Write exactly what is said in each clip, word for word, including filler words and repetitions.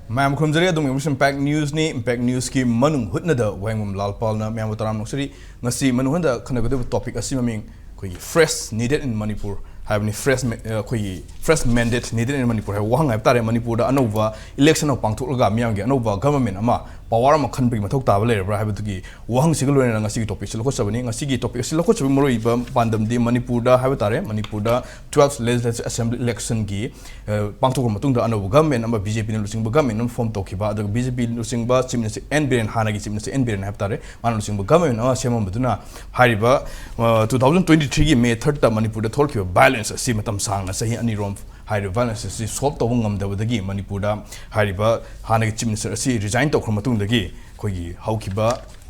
ꯃꯌꯥꯝ ꯈꯨꯔꯨꯝꯖꯔꯤ꯫ ꯑꯗꯨꯝ ꯌꯦꯡꯕꯁꯤꯡ impact ꯅ꯭ꯌꯨꯁꯅꯤ꯫ Impact ꯅ꯭ꯌꯨꯁꯀꯤ ꯃꯅꯨꯡ ꯍꯨꯠꯅꯗ ꯋꯥꯍꯦꯡꯕꯝ ꯂꯥꯜꯄꯥꯜꯅ ꯃꯌꯥꯝꯕꯨ ꯇꯔꯥꯝꯅ ꯑꯣꯛꯆꯔꯤ꯫ ꯉꯁꯤ ꯃꯅꯨꯡ ꯍꯨꯠꯅ ꯈꯟꯅꯒꯗꯧꯔꯤꯕ ꯇꯣꯄꯤꯛ ꯑꯁꯤ ꯃꯃꯤꯡ ꯑꯩꯈꯣꯏꯒꯤ "Fresh Needed in Manipur" ꯍꯥꯏꯕꯅꯤ꯫ Fresh, ꯑꯩꯈꯣꯏꯒꯤ "Fresh Mandate Needed in Manipur" ꯍꯥꯏꯕ ꯋꯥꯍꯪ ꯍꯥꯏꯕ ꯇꯥꯔꯦ꯫ ꯃꯅꯤꯄꯨꯔꯗ ꯑꯅꯧꯕ ꯏꯂꯦꯛꯁꯟ ꯑꯃ ꯄꯥꯡꯊꯣꯛꯂꯒ ꯃꯤꯌꯥꯝꯒꯤ ꯑꯅꯧꯕ ꯒꯚꯔꯟꯃꯦꯟ ꯑꯃ, ꯄꯋꯥꯔ ꯑꯃ ꯈꯟꯕꯒꯤ ꯃꯊꯧ ꯇꯥꯕ ꯂꯩꯔꯕ꯭ꯔꯥ ꯍꯥꯏꯕꯗꯨꯒꯤ ꯋꯥꯍꯪꯁꯤꯒ ꯂꯣꯏꯅꯅ ꯉꯁꯤꯒꯤ ꯇꯣꯄꯤꯛꯁꯤ ꯂꯧꯈꯠꯆꯕꯅꯤ꯫ ꯉꯁꯤꯒꯤ ꯇꯣꯄꯤꯛ ꯑꯁꯤ ꯂꯧꯈꯠꯆꯕꯒꯤ ꯃꯔꯨꯑꯣꯏꯕ ꯄꯥꯟꯗꯝꯗꯤ ꯃꯅꯤꯄꯨꯔꯗ ꯍꯥꯏꯕ ꯇꯥꯔꯦ, ꯃꯅꯤꯄꯨꯔꯗ twelfth Legislative Assembly electionꯒꯤ, ꯑ, ꯄꯥꯡꯊꯣꯛꯄ ꯃꯇꯨꯡꯗ ꯑꯅꯧꯕ ꯒꯚꯔꯟꯃꯦꯟ ꯑꯃ, ꯕꯤ ꯖꯦ ꯄꯤꯅ ꯂꯨꯆꯤꯡꯕ ꯒꯚꯔꯟꯃꯦꯟ ꯑꯃ ꯐꯣꯔꯝ ꯇꯧꯈꯤꯕ, ꯑꯗꯨꯒ ꯕꯤ ꯖꯦ ꯄꯤ ꯂꯨꯆꯤꯡꯕ ꯆꯤꯐ ꯃꯤꯅꯤꯁꯇꯔ ꯑꯦꯟ ꯕꯤꯔꯦꯟ, ꯍꯥꯟꯅꯒꯤ ꯆꯤꯐ ꯃꯤꯅꯤꯁꯇꯔ ꯑꯦꯟ ꯕꯤꯔꯦꯟ ꯍꯥꯏꯕ ꯇꯥꯔꯦ, ꯃꯥꯅ ꯂꯨꯆꯤꯡꯕ ꯒꯚꯔꯟꯃꯦꯟ ꯑꯃ ꯁꯦꯝꯃꯝꯕꯗꯨꯅ ꯍꯥꯏꯔꯤꯕ, ꯑ, two thousand twenty threeꯒꯤ May thirdꯇ ꯃꯅꯤꯄꯨꯔꯗ ꯊꯣꯛꯈꯤꯕ ꯚꯥꯏꯑꯣꯂꯦꯟꯁ ꯑꯁꯤ ꯃꯇꯝ ꯁꯥꯡꯅ, ꯆꯍꯤ ꯑꯅꯤꯔꯣꯝ ꯍꯥꯏꯔꯤꯕ ꯚꯥꯏꯑꯣꯂꯦꯟꯁ ꯑꯁꯤ ꯁꯣꯜꯕ ꯇꯧꯕ ꯉꯝꯗꯕꯗꯒꯤ ꯃꯅꯤꯄꯨꯔꯗ ꯍꯥꯏꯔꯤꯕ ꯍꯥꯟꯅꯒꯤ ꯆꯤꯐ ꯃꯤꯅꯤꯁꯇꯔ ꯑꯁꯤ ꯔꯤꯖꯥꯏꯟ ꯇꯧꯈ꯭ꯔ ꯃꯇꯨꯡꯗꯒꯤ ꯑꯩꯈꯣꯏꯒꯤ ꯍꯧꯈꯤꯕ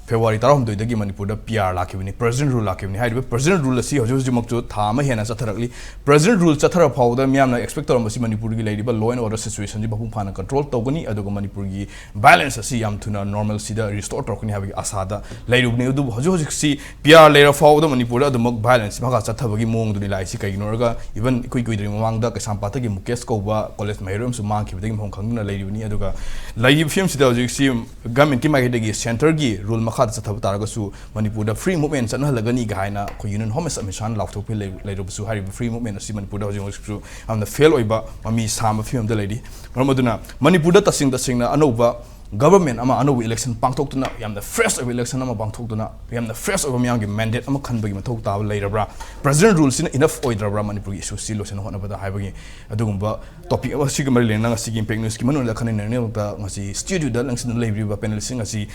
ꯐꯦꯕ꯭ꯔꯨꯋꯥꯔꯤ ꯇꯔꯥꯍꯨꯝꯗꯣꯏꯗꯒꯤ ꯃꯅꯤꯄꯨꯔꯗ ꯄꯤ ꯑꯥꯔ ꯂꯥꯛꯈꯤꯕꯅꯤ, ꯄ꯭ꯔꯦꯁꯤꯗꯦꯟ ꯔꯨꯜ ꯂꯥꯛꯈꯤꯕꯅꯤ꯫ ꯍꯥꯏꯔꯤꯕ ꯄ꯭ꯔꯦꯁꯤꯗꯦꯟ ꯔꯨꯜ ꯑꯁꯤ ꯍꯧꯖꯤꯛ ꯍꯧꯖꯤꯛꯃꯛꯁꯨ ꯊꯥ ꯑꯃ ꯍꯦꯟꯅ ꯆꯠꯊꯔꯛꯂꯤ꯫ ꯄ꯭ꯔꯦꯁꯤꯗꯦꯟ ꯔꯨꯜ ꯆꯠꯊꯔ ꯐꯥꯎꯕꯗ ꯃꯤꯌꯥꯝꯅ ꯑꯦꯛꯁꯄꯦꯛ ꯇꯧꯔꯝꯕꯁꯤ ꯃꯅꯤꯄꯨꯔꯒꯤ ꯂꯩꯔꯤꯕ law and order situationꯁꯤ ꯃꯄꯨꯡ ꯐꯥꯅ ꯀꯟꯇ꯭ꯔꯣꯜ ꯇꯧꯒꯅꯤ, ꯑꯗꯨꯒ ꯃꯅꯤꯄꯨꯔꯒꯤ ꯚꯥꯏꯑꯣꯂꯦꯟꯁ ꯑꯁꯤ ꯌꯥꯝ ꯊꯨꯅ ꯅꯣꯔꯃꯦꯜꯁꯤꯗ ꯔꯤꯁꯇꯣꯔ ꯇꯧꯔꯛꯀꯅꯤ ꯍꯥꯏꯕꯒꯤ ꯑꯁꯥꯗ ꯂꯩꯔꯨꯕꯅꯤ꯫ ꯑꯗꯨꯕꯨ ꯍꯧꯖꯤꯛ ꯍꯧꯖꯤꯛꯁꯤ ꯄꯤ ꯑꯥꯔ ꯂꯩꯔ ꯐꯥꯎꯕꯗ ꯃꯅꯤꯄꯨꯔꯗ ꯑꯗꯨꯃꯛ ꯚꯥꯏꯑꯣꯂꯦꯟꯁ ꯃꯈꯥ ꯆꯠꯊꯕꯒꯤ ꯃꯑꯣꯡꯗꯨꯅꯤ ꯂꯥꯛꯏꯁꯤ꯫ ꯀꯩꯒꯤꯅꯣ ꯍꯥꯏꯔꯒ, ꯏꯚꯟ ꯏꯀꯨꯏ ꯀꯨꯏꯗ꯭ꯔꯤ ꯃꯃꯥꯡꯗ ꯀꯩꯁꯥꯝꯄꯥꯠꯇꯒꯤ ꯃꯨꯀꯦꯁ ꯀꯧꯕ ꯀꯣꯂꯦꯖ ꯃꯍꯩꯔꯣꯏ ꯑꯃꯁꯨ ꯃꯥꯡꯈꯤꯕꯗꯒꯤ ꯃꯐꯝ ꯈꯪꯗꯅ ꯂꯩꯔꯤꯕꯅꯤ꯫ ꯑꯗꯨꯒ ꯂꯩꯔꯤꯕ ꯐꯤꯕꯝꯁꯤꯗ ꯍꯧꯖꯤꯛꯁꯤ ꯒꯚꯔꯟꯃꯦꯟꯠꯀꯤ ꯃꯥꯏꯀꯩꯗꯒꯤ, ꯁꯦꯟꯇꯔꯒꯤ ꯔꯨꯜ ꯃꯈꯥꯗ ꯆꯠꯊꯕ ꯇꯥꯔꯒꯁꯨ ꯃꯅꯤꯄꯨꯔꯗ ꯐ꯭ꯔꯤ ꯃꯨꯚꯃꯦꯟꯠ ꯆꯠꯅꯍꯜꯂꯒꯅꯤ ꯍꯥꯏꯅ ꯑꯩꯈꯣꯏ ꯌꯨꯅꯤꯌꯟ ꯍꯣꯝ ꯃꯤꯅꯤꯁꯇꯔ ꯑꯃꯤꯠ ꯁꯥꯍꯅ ꯂꯥꯎꯊꯣꯛꯄꯤ ꯂꯩ-, ꯂꯩꯔꯕꯁꯨ, ꯍꯥꯏꯔꯤꯕ ꯐ꯭ꯔꯤ ꯃꯨꯚꯃꯦꯟꯠ ꯑꯁꯤ ꯃꯅꯤꯄꯨꯔꯗ ꯍꯧꯖꯤꯛ ꯍꯧꯖꯤꯛꯁꯨ ꯌꯥꯝꯅ ꯐꯦꯜ ꯑꯣꯏꯕ, ꯃꯃꯤ ꯁꯥꯝꯕ ꯐꯤꯕꯝꯗ ꯂꯩꯔꯤ꯫ ꯃꯔꯝ ꯑꯗꯨꯅ ꯃꯅꯤꯄꯨꯔꯗ ꯇꯁꯦꯡ ꯇꯁꯦꯡꯅ ꯑꯅꯧꯕ ꯒꯚꯔꯟꯃꯦꯟꯠ ꯑꯃ, ꯑꯅꯧꯕ ꯏꯂꯦꯛꯁꯟ ꯄꯥꯡꯊꯣꯛꯇꯨꯅ, ꯌꯥꯝꯅ ꯐ꯭ꯔꯦꯁ ꯑꯣꯏꯕ ꯏꯂꯦꯛꯁꯟ ꯑꯃ ꯄꯥꯡꯊꯣꯛꯇꯨꯅ, ꯌꯥꯝꯅ ꯐ꯭ꯔꯦꯁ ꯑꯣꯏꯕ ꯃꯤꯌꯥꯝꯒꯤ ꯃꯦꯟꯗꯦꯠ ꯑꯃ ꯈꯟꯕꯒꯤ ꯃꯊꯧ ꯇꯥꯕ ꯂꯩꯔꯕ꯭ꯔꯥ? ꯄ꯭ꯔꯦꯁꯤꯗꯦꯟ ꯔꯨꯜꯁꯤꯅ ꯏꯅꯐ ꯑꯣꯏꯗ꯭ꯔꯕ꯭ꯔꯥ ꯃꯅꯤꯄꯨꯔꯒꯤ ꯏꯁꯨꯁꯤ ꯂꯣꯏꯁꯤꯟꯅ ꯍꯣꯠꯅꯕꯗ ꯍꯥꯏꯕꯒꯤ ꯑꯗꯨꯒꯨꯝꯕ ꯇꯣꯄꯤꯛ ꯑꯃ, ꯑꯁꯤꯒ ꯃꯔꯤ ꯂꯩꯅꯅ ꯉꯁꯤꯒꯤ ꯏꯝꯄꯦꯛ ꯅ꯭ꯌꯨꯁꯀꯤ ꯃꯅꯨꯡꯗ ꯈꯟꯅꯅꯕꯒꯤꯗꯃꯛꯇ ꯉꯁꯤ ꯁ꯭ꯇꯨꯗꯤꯑꯣꯗ ꯂꯦꯡꯁꯤꯟꯗꯨꯅ ꯂꯩꯕꯤꯔꯤꯕ ꯄꯦꯅꯦꯂꯤꯁꯁꯤꯡ ꯑꯁꯤ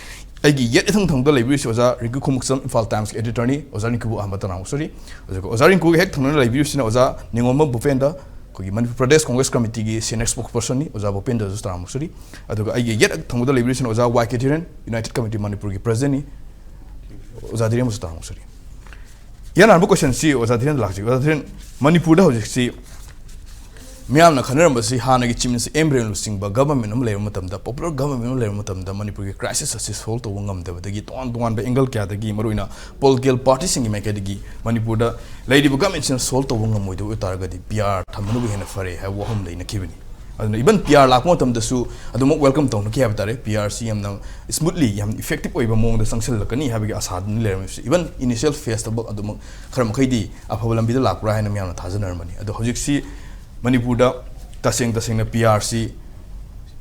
ꯑꯩꯒꯤ ꯌꯦꯠ ꯏꯊꯪ ꯊꯪꯕꯗ ꯂꯩꯕꯤꯔꯤꯁꯤ ꯑꯣꯖꯥ ꯔꯤꯡꯀꯨ ꯈꯨꯃꯨꯛꯆꯝ, ꯏꯝꯐꯥꯜ ꯇꯥꯏꯝꯁꯀꯤ ꯑꯦꯗꯤꯇꯔꯅꯤ꯫ ꯑꯣꯖꯥ ꯔꯤꯡꯀꯨꯕꯨ ꯑꯍꯥꯟꯕ ꯇꯔꯥꯝꯅ ꯑꯣꯛꯆꯔꯤ꯫ ꯑꯗꯨꯒ ꯑꯣꯖꯥ ꯔꯤꯡꯀꯨꯒꯤ ꯍꯦꯛ ꯊꯪꯅꯅ ꯂꯩꯕꯤꯔꯤꯁꯤꯅ ꯑꯣꯖꯥ ꯅꯤꯉꯣꯝꯕꯝ ꯚꯨꯄꯦꯟꯗ, ꯑꯩꯈꯣꯏꯒꯤ ꯃꯅꯤꯄꯨꯔ ꯄ꯭ꯔꯗꯦꯁ ꯀꯣꯡꯒ꯭ꯔꯦꯁ ꯀꯃꯤꯇꯤꯒꯤ ꯁꯤꯅꯤꯌꯔ ꯁ꯭ꯄꯣꯛꯁꯄꯔꯁꯟꯅꯤ꯫ ꯑꯣꯖꯥ ꯚꯨꯄꯦꯟꯗ꯭ꯔꯁꯨ ꯇꯔꯥꯝꯅ ꯑꯣꯛꯆꯔꯤ꯫ ꯑꯗꯨꯒ ꯑꯩꯒꯤ ꯌꯦꯠ ꯊꯪꯕꯗ ꯂꯩꯕꯤꯔꯤꯁꯤꯅ ꯑꯣꯖꯥ ꯋꯥꯏ ꯀꯦ ꯙꯤꯔꯦꯟ, ꯌꯨꯅꯥꯏꯇꯦꯗ ꯀꯃꯤꯇꯤ ꯃꯅꯤꯄꯨꯔꯒꯤ ꯄ꯭ꯔꯦꯁꯤꯗꯦꯟꯅꯤ꯫ ꯑꯣꯖꯥ ꯙꯤꯔꯦꯟꯕꯨꯁꯨ ꯇꯔꯥꯝꯅ ꯑꯣꯛꯆꯔꯤ꯫ ꯏꯍꯥꯟ ꯍꯥꯟꯕ ꯀꯣꯏꯁꯟꯁꯤ ꯑꯣꯖꯥ ꯙꯤꯔꯦꯟꯗ ꯂꯥꯛꯆꯒꯦ꯫ ꯑꯣꯖꯥ ꯙꯤꯔꯦꯟ, ꯃꯅꯤꯄꯨꯔꯗ ꯍꯧꯖꯤꯛꯁꯤ ꯃꯤꯌꯥꯝꯅ ꯈꯟꯅꯔꯝꯕꯁꯤ ꯍꯥꯟꯅꯒꯤ ꯆꯤꯐ ꯃꯤꯅꯤꯁꯇꯔ ꯑꯦꯝ ꯕꯤꯔꯦꯟ ꯂꯨꯆꯤꯡꯕ ꯒꯚꯔꯟꯃꯦꯟꯠ ꯑꯃ ꯂꯩꯔꯕ ꯃꯇꯝꯗ, ꯄꯣꯄꯨꯂꯔ ꯒꯚꯔꯟꯃꯦꯟꯠ ꯑꯃ ꯂꯩꯔꯕ ꯃꯇꯝꯗ ꯃꯅꯤꯄꯨꯔꯒꯤ ꯀ꯭ꯔꯥꯏꯁꯤꯁ ꯑꯁꯤ ꯁꯣꯜꯕ ꯇꯧꯕ ꯉꯝꯗꯕꯗꯒꯤ ꯇꯣꯉꯥꯟ ꯇꯣꯉꯥꯟꯕ ꯑꯦꯡꯒꯜ ꯀꯌꯥꯗꯒꯤ, ꯃꯔꯨꯑꯣꯏꯅ ꯄꯣꯂꯤꯇꯤꯀꯦꯜ ꯄꯥꯔꯇꯤꯁꯤꯡꯒꯤ ꯃꯥꯏꯀꯩꯗꯒꯤ ꯃꯅꯤꯄꯨꯔꯗ ꯂꯩꯔꯤꯕ ꯒꯚꯔꯟꯃꯦꯟꯠꯁꯤꯅ ꯁꯣꯜꯕ ꯇꯧꯕ ꯉꯝꯃꯣꯏꯗꯕ ꯑꯣꯏꯇꯥꯔꯒꯗꯤ ꯄꯤ ꯑꯥꯔ ꯊꯝꯕꯅꯕꯨ ꯍꯦꯟꯅ ꯐꯔꯦ ꯍꯥꯏꯕ ꯋꯥꯐꯝ ꯂꯩꯅꯈꯤꯕꯅꯤ꯫ ꯑꯗꯨꯅ even P R ꯂꯥꯛꯄ ꯃꯇꯝꯗꯁꯨ ꯑꯗꯨꯃꯛ welcome ꯇꯧꯅꯈꯤ ꯍꯥꯏꯕ ꯇꯥꯔꯦ꯫ P R ꯁꯤ ꯌꯥꯝꯅ smoothly, ꯌꯥꯝ effective ꯑꯣꯏꯕ ꯃꯑꯣꯡꯗ ꯆꯪꯁꯤꯜꯂꯛꯀꯅꯤ ꯍꯥꯏꯕꯒꯤ ꯑꯁꯥꯗꯨꯅ ꯂꯩꯔꯝꯃꯤꯕꯁꯤ꯫ Even initial phase ꯇꯐꯥꯎ ꯑꯗꯨꯃꯛ ꯈꯔ ꯃꯈꯩꯗꯤ ꯑꯐꯕ ꯂꯝꯕꯤꯗ ꯂꯥꯛꯄ꯭ꯔꯥ ꯍꯥꯏꯅ ꯃꯌꯥꯝꯅ ꯊꯥꯖꯅꯔꯝꯕꯅꯤ꯫ ꯑꯗꯣ ꯍꯧꯖꯤꯛꯁꯤ ꯃꯅꯤꯄꯨꯔꯗ ꯇꯁꯦꯡ ꯇꯁꯦꯡꯅ P R ꯁꯤ,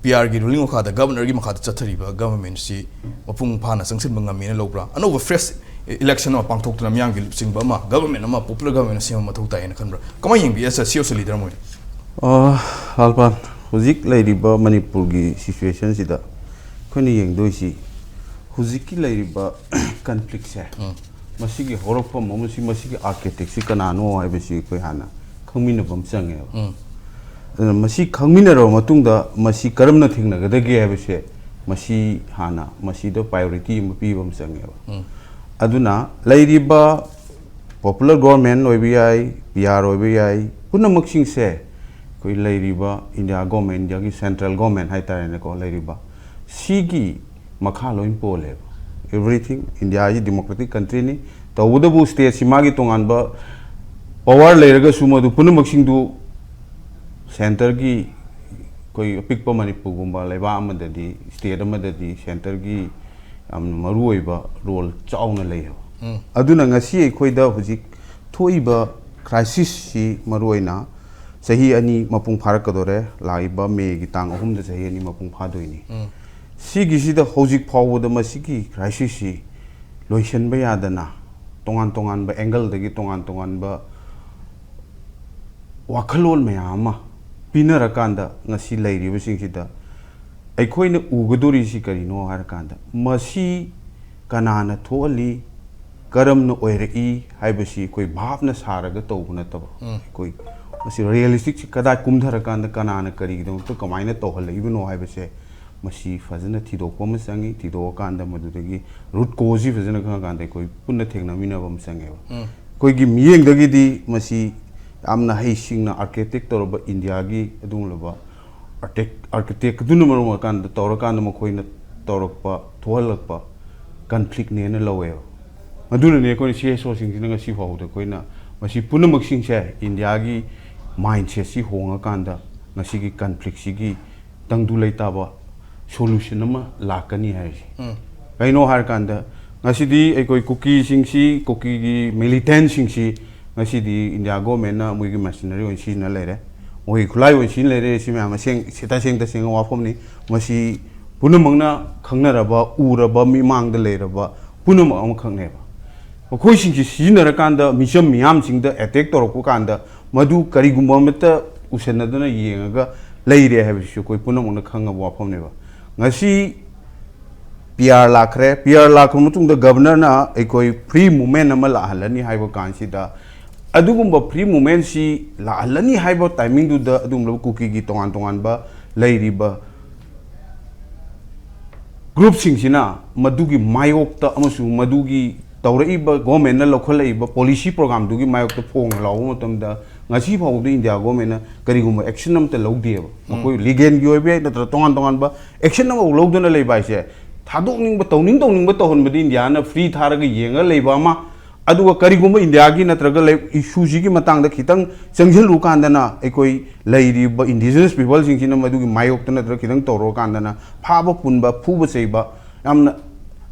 P R ꯒꯤ ruling ꯃꯈꯥꯗ, governor ꯒꯤ ꯃꯈꯥꯗ ꯆꯠꯊꯔꯤꯕ government ꯁꯤ ꯃꯄꯨꯡ ꯐꯥꯅ ꯆꯪꯁꯤꯟꯕ ꯉꯝꯃꯦꯅ ꯂꯧꯕ꯭ꯔꯥ? ꯑꯅꯧꯕ fresh election ꯑꯃ ꯄꯥꯡꯊꯣꯛꯇꯨꯅ ꯃꯤꯌꯥꯝꯒꯤ ꯂꯨꯆꯤꯡꯕ ꯑꯃ, government ꯑꯃ, popular government ꯑꯃ ꯁꯦꯝꯕ ꯃꯊꯧ ꯇꯥꯏꯌꯦꯅ ꯈꯟꯕ꯭ꯔꯥ? ꯀꯃꯥꯏꯅ ꯌꯦꯡꯕꯤ as a C S O leader ꯑꯃ ꯑꯣꯏꯅ? ꯑ, ꯂꯥꯜꯄꯥꯟ, ꯍꯧꯖꯤꯛ ꯂꯩꯔꯤꯕ ꯃꯅꯤꯄꯨꯔꯒꯤ situation ꯁꯤꯗ ꯑꯩꯈꯣꯏꯅ ꯌꯦꯡꯗꯣꯏꯁꯤ, ꯍꯧꯖꯤꯛꯀꯤ ꯂꯩꯔꯤꯕ conflict ꯁꯦ, ꯎꯝ꯫ ꯃꯁꯤꯒꯤ ꯍꯧꯔꯛꯐꯝ ꯑꯃꯁꯨꯡ ꯃꯁꯤꯒꯤ architect ꯁꯤ ꯀꯅꯥꯅꯣ ꯍꯥꯏꯕꯁꯤ ꯑꯩꯈꯣꯏ ꯍꯥꯟꯅ ꯈꯪꯃꯤꯟꯅꯕ ꯑꯃ ꯆꯪꯉꯦꯕ꯫ ꯎꯝ꯫ ꯑꯗꯨꯅ ꯃꯁꯤ ꯈꯪꯃꯤꯟꯅꯔꯕ ꯃꯇꯨꯡꯗ ꯃꯁꯤ ꯀꯔꯝꯅ ꯊꯦꯡꯅꯒꯗꯒꯦ ꯍꯥꯏꯕꯁꯦ, ꯃꯁꯤ ꯍꯥꯟꯅ ꯃꯁꯤꯗ priority ꯑꯃ ꯄꯤꯕ ꯑꯃ ꯆꯪꯉꯦꯕ꯫ ꯎꯝ꯫ ꯑꯗꯨꯅ ꯂꯩꯔꯤꯕ popular government ꯑꯣꯏꯕ ꯌꯥꯏ, P R ꯑꯣꯏꯕ ꯌꯥꯏ, ꯄꯨꯝꯅꯃꯛꯁꯤꯡꯁꯦ ꯑꯩꯈꯣꯏ ꯂꯩꯔꯤꯕ India government, India ꯒꯤ central government ꯍꯥꯏꯇꯥꯔꯦꯅꯦꯀꯣ, ꯂꯩꯔꯤꯕ ꯁꯤꯒꯤ ꯃꯈꯥ ꯂꯣꯏ ꯄꯣꯜꯂꯦꯕ꯫ Everything, India ꯁꯤ democratic country ꯅꯤ, ꯇꯧꯕꯇꯕꯨ state ꯁꯤ ꯃꯥꯒꯤ ꯇꯣꯉꯥꯟꯕ power ꯂꯩꯔꯒꯁꯨ, ꯃꯗꯨ ꯄꯨꯝꯅꯃꯛꯁꯤꯡꯗꯨ centre ꯒꯤ, ꯑꯩꯈꯣꯏ ꯑꯄꯤꯛꯄ ꯃꯅꯤꯄꯨꯔꯒꯨꯝꯕ ꯂꯩꯕꯥꯛ ꯑꯃꯗꯗꯤ, state ꯑꯃꯗꯗꯤ centre ꯒꯤ ꯌꯥꯝꯅ ꯃꯔꯨꯑꯣꯏꯕ role ꯆꯥꯎꯅ ꯂꯩꯌꯦꯕ꯫ ꯎꯝ꯫ ꯑꯗꯨꯅ ꯉꯁꯤ ꯑꯩꯈꯣꯏꯗ ꯍꯧꯖꯤꯛ ꯊꯣꯛꯏꯕ crisis ꯁꯤ ꯃꯔꯨꯑꯣꯏꯅ ꯆꯍꯤ ꯑꯅꯤ ꯃꯄꯨꯡ ꯐꯥꯔꯛꯀꯗꯣꯔꯦ, ꯂꯥꯛꯏꯕ May ꯒꯤ ꯇꯥꯡ ꯑꯍꯨꯝꯗ ꯆꯍꯤ ꯑꯅꯤ ꯃꯄꯨꯡ ꯐꯥꯗꯣꯏꯅꯤ꯫ ꯎꯝ꯫ ꯁꯤꯒꯤꯁꯤꯗ ꯍꯧꯖꯤꯛ ꯐꯥꯎꯕꯗ ꯃꯁꯤꯒꯤ crisis ꯁꯤ ꯂꯣꯏꯁꯤꯟꯕ ꯌꯥꯗꯅ, ꯇꯣꯉꯥꯟ ꯇꯣꯉꯥꯟꯕ angle ꯗꯒꯤ ꯇꯣꯉꯥꯟ ꯇꯣꯉꯥꯟꯕ ꯋꯥꯈꯜꯂꯣꯟ ꯃꯌꯥꯝ ꯑꯃ ꯄꯤꯅꯔꯀꯥꯟꯗ, ꯉꯁꯤ ꯂꯩꯔꯤꯕꯁꯤꯡꯁꯤꯗ ꯑꯩꯈꯣꯏꯅ ꯎꯒꯗꯧꯔꯤꯁꯤ ꯀꯔꯤꯅꯣ ꯍꯥꯏꯔꯀꯥꯟꯗ, ꯃꯁꯤ ꯀꯅꯥꯅ ꯊꯣꯛꯍꯜꯂꯤ, ꯀꯔꯝꯅ ꯑꯣꯏꯔꯛꯏ ꯍꯥꯏꯕꯁꯤ ꯑꯩꯈꯣꯏ ꯚꯥꯞꯅ ꯁꯥꯔꯒ ꯇꯧꯕ ꯅꯠꯇꯕ, ꯎꯝ꯫ ꯑꯩꯈꯣꯏ ꯃꯁꯤ realistic ꯁꯤ ꯀꯗꯥꯏ ꯀꯨꯝꯊꯔꯀꯥꯟꯗ ꯀꯅꯥꯅ ꯀꯔꯤꯒꯤꯗꯃꯛꯇ ꯀꯃꯥꯏꯅ ꯇꯧꯍꯜꯂꯛꯏꯕꯅꯣ ꯍꯥꯏꯕꯁꯦ, ꯃꯁꯤ ꯐꯖꯅ ꯊꯤꯗꯣꯛꯄ ꯑꯃ ꯆꯪꯉꯤ꯫ ꯊꯤꯗꯣꯛꯑꯀꯥꯟꯗ ꯃꯗꯨꯗꯒꯤ root cause ꯁꯤ ꯐꯖꯅ ꯈꯪꯉꯀꯥꯟꯗ ꯑꯩꯈꯣꯏ ꯄꯨꯟꯅ ꯊꯦꯡꯅꯃꯤꯟꯅꯕ ꯑꯃ ꯆꯪꯉꯦꯕ꯫ ꯎꯝ꯫ ꯑꯩꯈꯣꯏꯒꯤ ꯃꯤꯠꯌꯦꯡꯗꯒꯤꯗꯤ ꯃꯁꯤ ꯌꯥꯝꯅ ꯍꯩꯁꯤꯡꯅ architect ꯇꯧꯔꯕ India ꯒꯤ ꯑꯗꯨꯒꯨꯝꯂꯕ architect, architect ꯑꯗꯨꯅ ꯃꯔꯝ ꯑꯣꯏꯔꯀꯥꯟꯗ, ꯇꯧꯔꯀꯥꯟꯗ ꯃꯈꯣꯏꯅ ꯇꯧꯔꯛꯄ, ꯊꯣꯛꯍꯜꯂꯛꯄ conflict ꯅꯦꯅ ꯂꯧꯋꯦꯕ꯫ ꯑꯗꯨꯅꯅꯦ ꯑꯩꯈꯣꯏꯅ C S O ꯁꯤꯡꯁꯤꯅ ꯉꯁꯤ ꯐꯥꯎꯕꯗ ꯑꯩꯈꯣꯏꯅ ꯃꯁꯤ ꯄꯨꯝꯅꯃꯛꯁꯤꯡꯁꯦ India ꯒꯤ mindset ꯁꯤ ꯍꯣꯡꯉꯀꯥꯟꯗ ꯉꯁꯤꯒꯤ ꯀꯟꯐ꯭ꯂꯤꯛꯁꯤꯒꯤ ꯇꯪꯗꯨ ꯂꯩꯇꯥꯕ ꯁꯣꯂꯨꯁꯟ ꯑꯃ ꯂꯥꯛꯀꯅꯤ ꯍꯥꯏꯔꯤꯁꯦ꯫ ꯎꯝ꯫ ꯀꯩꯅꯣ ꯍꯥꯏꯔꯀꯥꯟꯗ, ꯉꯁꯤꯗꯤ ꯑꯩꯈꯣꯏ ꯀꯨꯀꯤꯁꯤꯡꯁꯤ, ꯀꯨꯀꯤꯒꯤ ꯃꯤꯂꯤꯇꯦꯟꯁꯤꯡꯁꯤ ꯉꯁꯤꯗꯤ ꯏꯟꯗꯤꯌꯥ ꯒꯣꯔꯃꯦꯟꯅ ꯃꯣꯏꯒꯤ ꯃꯦꯁꯤꯅꯔꯤ ꯑꯣꯏꯅ ꯁꯤꯖꯤꯟꯅ ꯂꯩꯔꯦ, ꯃꯣꯏꯒꯤ ꯈꯨꯠꯂꯥꯏ ꯑꯣꯏꯅ ꯁꯤꯖꯤꯟꯅ ꯂꯩꯔꯦ꯫ ꯁꯤ ꯃꯌꯥꯝ ꯑꯁꯦꯡ-, ꯁꯤ ꯇꯁꯦꯡ ꯇꯁꯦꯡꯕ ꯋꯥꯐꯝꯅꯤ꯫ ꯃꯁꯤ ꯄꯨꯝꯅꯃꯛꯅ ꯈꯪꯅꯔꯕ, ꯎꯔꯕ, ꯃꯤꯃꯥꯡꯗ ꯂꯩꯔꯕ ꯄꯨꯝꯅꯃꯛ ꯑꯃꯈꯛꯅꯦꯕ꯫ ꯃꯈꯣꯏꯁꯤꯡꯁꯤ ꯁꯤꯖꯤꯟꯅꯔꯀꯥꯟꯗ ꯃꯤꯆꯝ ꯃꯤꯌꯥꯝꯁꯤꯡꯗ ꯑꯦꯇꯦꯛ ꯇꯧꯔꯛꯄ ꯀꯥꯟꯗ ꯃꯗꯨ ꯀꯔꯤꯒꯨꯝꯕ ꯑꯃꯠꯇ ꯎꯁꯟꯅꯗꯅ ꯌꯦꯡꯉꯒ ꯂꯩꯔꯦ ꯍꯥꯏꯕꯁꯤꯁꯨ ꯑꯩꯈꯣꯏ ꯄꯨꯝꯅꯃꯛꯅ ꯈꯪꯉꯕ ꯋꯥꯐꯝꯅꯦꯕ꯫ ꯉꯁꯤ ꯄꯤ ꯑꯥꯔ ꯂꯥꯛꯈ꯭ꯔꯦ꯫ ꯄꯤ ꯑꯥꯔ ꯂꯥꯛꯈ꯭ꯔꯕ ꯃꯇꯨꯡꯗ ꯒꯕꯔꯅꯔꯅ ꯑꯩꯈꯣꯏ ꯐ꯭ꯔꯤ ꯃꯨꯚꯃꯦꯟ ꯑꯃ ꯂꯥꯛꯍꯜꯂꯅꯤ ꯍꯥꯏꯕ ꯀꯥꯟꯁꯤꯗ, ꯑꯗꯨꯒꯨꯝꯕ ꯐ꯭ꯔꯤ ꯃꯨꯚꯃꯦꯟꯁꯤ ꯂꯥꯛꯍꯜꯂꯅꯤ ꯍꯥꯏꯕ ꯇꯥꯏꯃꯤꯡꯗꯨꯗ ꯑꯗꯨꯒꯨꯝꯂꯕ ꯀꯨꯀꯤꯒꯤ ꯇꯣꯉꯥꯟ ꯇꯣꯉꯥꯟꯕ ꯂꯩꯔꯤꯕ ꯒ꯭ꯔꯨꯞꯁꯤꯡꯁꯤꯅ ꯃꯗꯨꯒꯤ ꯃꯥꯌꯣꯛꯇ ꯑꯃꯁꯨꯡ ꯃꯗꯨꯒꯤ ꯇꯧꯔꯛꯏꯕ ꯒꯣꯔꯃꯦꯟꯅ ꯂꯧꯈꯠꯂꯛꯏꯕ ꯄꯣꯂꯤꯁꯤ ꯄ꯭ꯔꯣꯒꯥꯝꯗꯨꯒꯤ ꯃꯥꯌꯣꯛꯇ ꯐꯣꯡꯅ ꯂꯥꯎꯕ ꯃꯇꯝꯗ, ꯉꯁꯤ ꯐꯥꯎꯕꯗ ꯏꯟꯗꯤꯌꯥ ꯒꯣꯔꯃꯦꯟꯅ ꯀꯔꯤꯒꯨꯝꯕ ꯑꯦꯛꯁꯟ ꯑꯃꯠꯇ ꯂꯧꯗꯦꯕ꯫ ꯎꯝ꯫ ꯃꯈꯣꯏ ꯂꯤꯒꯦꯜꯒꯤ ꯑꯣꯏꯕ ꯌꯥꯏ, ꯅꯠꯇ꯭ꯔꯒ ꯇꯣꯉꯥꯟ ꯇꯣꯉꯥꯟꯕ ꯑꯦꯛꯁꯟ ꯑꯃꯐꯥꯎ ꯂꯧꯗꯅ ꯂꯩꯕ ꯍꯥꯏꯁꯦ, ꯊꯥꯗꯣꯛꯅꯤꯡꯕ, ꯇꯧꯅꯤꯡ ꯇꯧꯅꯤꯡꯕ ꯇꯧꯍꯟꯕꯗꯤ ꯏꯟꯗꯤꯌꯥꯅ ꯐ꯭ꯔꯤ ꯊꯥꯔꯒ ꯌꯦꯡꯉ ꯂꯩꯕ ꯑꯃ, ꯑꯗꯨꯒ ꯀꯔꯤꯒꯨꯝꯕ ꯏꯟꯗꯤꯌꯥꯒꯤ ꯅꯠꯇ꯭ꯔꯒ ꯂꯩ-, ꯏꯁꯨꯁꯤꯒꯤ ꯃꯇꯥꯡꯗ ꯈꯤꯇꯪ ꯆꯪꯁꯤꯜꯂꯨ ꯀꯥꯟꯗꯅ, ꯑꯩꯈꯣꯏ ꯂꯩꯔꯤꯕ ꯏꯟꯗꯤꯖꯤꯅꯁ ꯄꯤꯄꯜꯁꯤꯡꯁꯤꯅ ꯃꯗꯨꯒꯤ ꯃꯥꯌꯣꯛꯇ ꯅꯠꯇ꯭ꯔꯒ ꯈꯤꯇꯪ ꯇꯧꯔꯨꯔ ꯀꯥꯟꯗꯅ ꯐꯥꯕ ꯄꯨꯟꯕ, ꯐꯨꯕ ꯆꯩꯕ, ꯌꯥꯝꯅ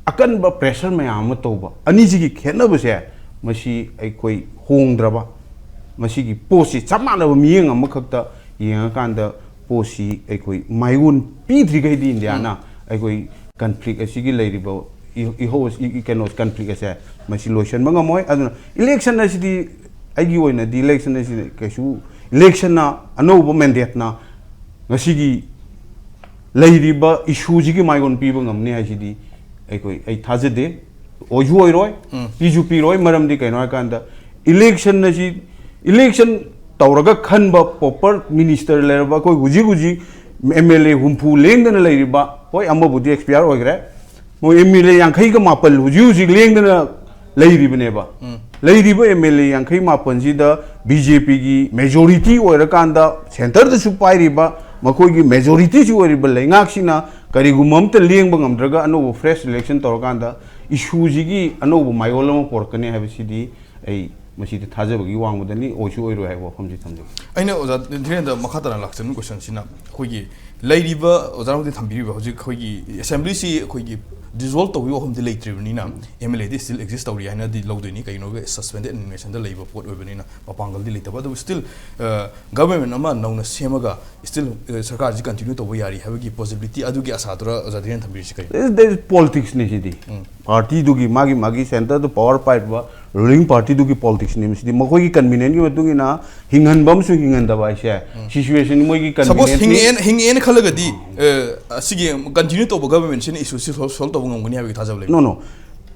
ꯑꯀꯟꯕ ꯄ꯭ꯔꯦꯁꯔ ꯃꯌꯥꯝ ꯑꯃ ꯇꯧꯕ꯫ ꯑꯅꯤꯁꯤꯒꯤ ꯈꯦꯠꯅꯕꯁꯦ, ꯃꯁꯤ ꯑꯩꯈꯣꯏ ꯍꯣꯡꯗ꯭ꯔꯕ, ꯃꯁꯤꯒꯤ ꯄꯣꯠꯁꯤ ꯆꯞ ꯃꯥꯟꯅꯕ ꯃꯤꯠꯌꯦꯡ ꯑꯃꯈꯛꯇ ꯌꯦꯡꯉꯀꯥꯟꯗ ꯄꯣꯠꯁꯤ ꯑꯩꯈꯣꯏ ꯃꯥꯏꯑꯣꯟ ꯄꯤꯗ꯭ꯔꯤꯈꯩꯗꯤ ꯏꯟꯗꯤꯌꯥꯅ ꯎꯝ꯫ ꯑꯩꯈꯣꯏ ꯀꯟꯐ꯭ꯂꯤꯛ ꯑꯁꯤꯒꯤ ꯂꯩꯔꯤꯕ ꯏ-, ꯏꯍꯧ ꯑꯁꯤ, ꯏ-, ꯀꯩꯅꯣ, ꯀꯟꯐ꯭ꯂꯤꯛ ꯑꯁꯦ ꯃꯁꯤ ꯂꯣꯏꯁꯤꯟꯕ ꯉꯝꯃꯣꯏ꯫ ꯑꯗꯨꯅ ꯏꯂꯦꯛꯁꯟ ꯑꯁꯤꯗꯤ, ꯑꯩꯒꯤ ꯑꯣꯏꯅꯗꯤ ꯏꯂꯦꯛꯁꯟ ꯑꯁꯤ ꯀꯩꯁꯨ, ꯏꯂꯦꯛꯁꯟꯅ, ꯑꯅꯧꯕ ꯃꯦꯟꯗꯦꯠꯅ ꯉꯁꯤꯒꯤ ꯂꯩꯔꯤꯕ ꯏꯁꯨꯁꯤꯒꯤ ꯃꯥꯏꯑꯣꯟ ꯄꯤꯕ ꯉꯝꯅꯤ ꯍꯥꯏꯁꯤꯗꯤ ꯑꯩꯈꯣꯏ, ꯑꯩ ꯊꯥꯖꯗꯦ꯫ ꯑꯣꯏꯁꯨ ꯑꯣꯏꯔꯣꯏ, ꯎꯝ꯫ ꯄꯤꯁꯨ ꯄꯤꯔꯣꯏ꯫ ꯃꯔꯝꯗꯤ ꯀꯩꯅꯣ ꯍꯥꯏꯀꯥꯟꯗ, ꯏꯂꯦꯛꯁꯟ ꯑꯁꯤ, ꯏꯂꯦꯛꯁꯟ ꯇꯧꯔꯒ ꯈꯟꯕ ꯄ꯭ꯔꯣꯄꯔ ꯃꯤꯅꯤꯁꯇꯔ ꯂꯩꯔꯕ, ꯑꯩꯈꯣꯏ ꯍꯧꯖꯤꯛ ꯍꯧꯖꯤꯛ ꯑꯦꯝ ꯑꯦꯜ ꯑꯦ ꯍꯨꯝꯐꯨ ꯂꯦꯡꯗꯅ ꯂꯩꯔꯤꯕ, ꯍꯣꯏ, ꯑꯃꯕꯨꯗꯤ ꯑꯦꯛꯁꯄꯤꯌꯥꯔ ꯑꯣꯏꯈ꯭ꯔꯦ, ꯃꯣꯏ ꯑꯦꯝ ꯑꯦꯜ ꯑꯦ ꯌꯥꯡꯈꯩꯒ ꯃꯥꯄꯜ ꯍꯧꯖꯤꯛ ꯍꯧꯖꯤꯛ ꯂꯦꯡꯗꯅ ꯂꯩꯔꯤꯕꯅꯦꯕ꯫ ꯎꯝ꯫ ꯂꯩꯔꯤꯕ ꯑꯦꯝ ꯑꯦꯜ ꯑꯦ ꯌꯥꯡꯈꯩ ꯃꯥꯄꯜꯁꯤꯗ ꯕꯤ ꯖꯦ ꯄꯤꯒꯤ ꯃꯦꯖꯣꯔꯤꯇꯤ ꯑꯣꯏꯔꯀꯥꯟꯗ, ꯁꯦꯟꯇꯔꯗꯁꯨ ꯄꯥꯏꯔꯤꯕ, ꯃꯈꯣꯏꯒꯤ ꯃꯦꯖꯣꯔꯤꯇꯤꯁꯨ ꯑꯣꯏꯔꯤꯕ ꯂꯩꯉꯥꯛꯁꯤꯅ ꯀꯔꯤꯒꯨꯝꯕ ꯑꯝꯇ ꯂꯦꯡꯕ ꯉꯝꯗ꯭ꯔꯒ ꯑꯅꯧꯕ ꯐ꯭ꯔꯦꯁ ꯏꯂꯦꯛꯁꯟ ꯇꯧꯔꯀꯥꯟꯗ ꯏꯁꯨꯁꯤꯒꯤ ꯑꯅꯧꯕ ꯃꯥꯏꯑꯣꯟ ꯑꯃ ꯄꯣꯔꯛꯀꯅꯤ ꯍꯥꯏꯕꯁꯤꯗꯤ ꯑꯩ ꯃꯁꯤꯗꯤ ꯊꯥꯖꯕꯒꯤ ꯋꯥꯡꯃꯗꯅꯤ, ꯑꯣꯏꯁꯨ ꯑꯣꯏꯔꯣꯏ ꯍꯥꯏꯕ ꯋꯥꯐꯝꯁꯤ ꯊꯝꯖꯒꯦ꯫ ꯑꯩꯅ ꯑꯣꯖꯥ ꯙꯤꯔꯦꯟꯗ꯭ꯔ ꯃꯈꯥ ꯇꯥꯅ ꯂꯥꯛꯆꯅꯤꯡꯕ ꯀꯣꯏꯁꯟꯁꯤꯅ, ꯑꯩꯈꯣꯏꯒꯤ ꯂꯩꯔꯤꯕ ꯑꯣꯖꯥ ꯍꯧꯖꯤꯛ ꯊꯝꯕꯤꯔꯤꯕ ꯍꯧꯖꯤꯛ ꯑꯩꯈꯣꯏꯒꯤ ꯑꯦꯁꯦꯝꯕ꯭ꯂꯤꯁꯤ ꯑꯩꯈꯣꯏꯒꯤ ꯗꯤꯖꯣꯜꯕ ꯇꯧꯕꯒꯤ ꯋꯥꯐꯝꯗꯤ ꯂꯩꯇ꯭ꯔꯤꯕꯅꯤꯅ, ꯑꯦꯝ ꯑꯦꯜ ꯑꯦꯗꯤ ꯁ꯭ꯇꯤꯜ ꯑꯦꯛꯖꯤꯁ ꯇꯧꯔꯤ ꯍꯥꯏꯅꯗꯤ ꯂꯧꯗꯣꯏꯅꯤ꯫ ꯀꯩꯒꯤꯅꯣꯒ ꯁꯁꯄꯦꯟꯗꯦꯗ ꯑꯦꯅꯤꯃꯦꯁꯟꯗ ꯂꯩꯕ ꯄꯣꯠ ꯑꯣꯏꯕꯅꯤꯅ ꯃꯄꯥꯡꯒꯜꯗꯤ ꯂꯩꯇꯕ꯫ ꯑꯗꯨꯕꯨ ꯁ꯭ꯇꯤꯜ ꯒꯚꯔꯟꯃꯦꯟ ꯑꯃ ꯅꯧꯅ ꯁꯦꯝꯃꯒ ꯁ꯭ꯇꯤꯜ ꯁꯔꯀꯥꯔꯁꯤ ꯀꯟꯇꯤꯅ꯭ꯌꯨ ꯇꯧꯕ ꯌꯥꯔꯤ ꯍꯥꯏꯕꯒꯤ ꯄꯣꯖꯤꯕꯤꯂꯤꯇꯤ ꯑꯗꯨꯒꯤ ꯑꯁꯥꯗꯨꯔ ꯑꯣꯖꯥ ꯙꯤꯔꯦꯟ ꯊꯝꯕꯤꯔꯤꯁꯤ ꯀꯔꯤ? ꯄꯣꯂꯤꯇꯤꯛꯁꯅꯤ ꯁꯤꯗꯤ꯫ ꯄꯥꯔꯇꯤꯗꯨꯒꯤ, ꯃꯥꯒꯤ ꯃꯥꯒꯤ ꯁꯦꯟꯇꯔꯗ ꯄꯋꯥꯔ ꯄꯥꯏꯔꯤꯕ ꯔꯨꯂꯤꯡ ꯄꯥꯔꯇꯤꯗꯨꯒꯤ ꯄꯣꯂꯤꯇꯤꯛꯁꯅꯤ꯫ ꯃꯁꯤꯗꯤ ꯃꯈꯣꯏꯒꯤ ꯀꯟꯚꯤꯅꯤꯌꯟꯒꯤ ꯃꯇꯨꯡ ꯏꯟꯅ ꯍꯤꯡꯍꯟꯕ ꯑꯃꯁꯨꯡ ꯍꯤꯡꯍꯟꯗꯕ ꯍꯥꯏꯁꯦ ꯁꯤꯆꯨꯋꯦꯁꯟ ꯃꯣꯏꯒꯤ ꯁꯄꯣꯁ ꯀꯟꯚꯤꯅꯤꯌꯟ ꯍꯤꯡꯉꯦꯅ ꯍꯤꯡꯉꯦꯅ ꯈꯜꯂꯒꯗꯤ ꯑ, ꯑꯁꯤꯒꯤ ꯀꯟꯇꯤꯅ꯭ꯌꯨ ꯇꯧꯕ ꯒꯚꯔꯟꯃꯦꯟꯁꯤꯅ ꯏꯁꯨꯁꯤ ꯁꯣꯜꯕ ꯁꯣꯜꯕ ꯇꯧꯕ ꯉꯝꯒꯅꯤ ꯍꯥꯏꯕꯒꯤ ꯊꯥꯖꯕ ꯂꯩꯕ? ꯅꯣ ꯅꯣ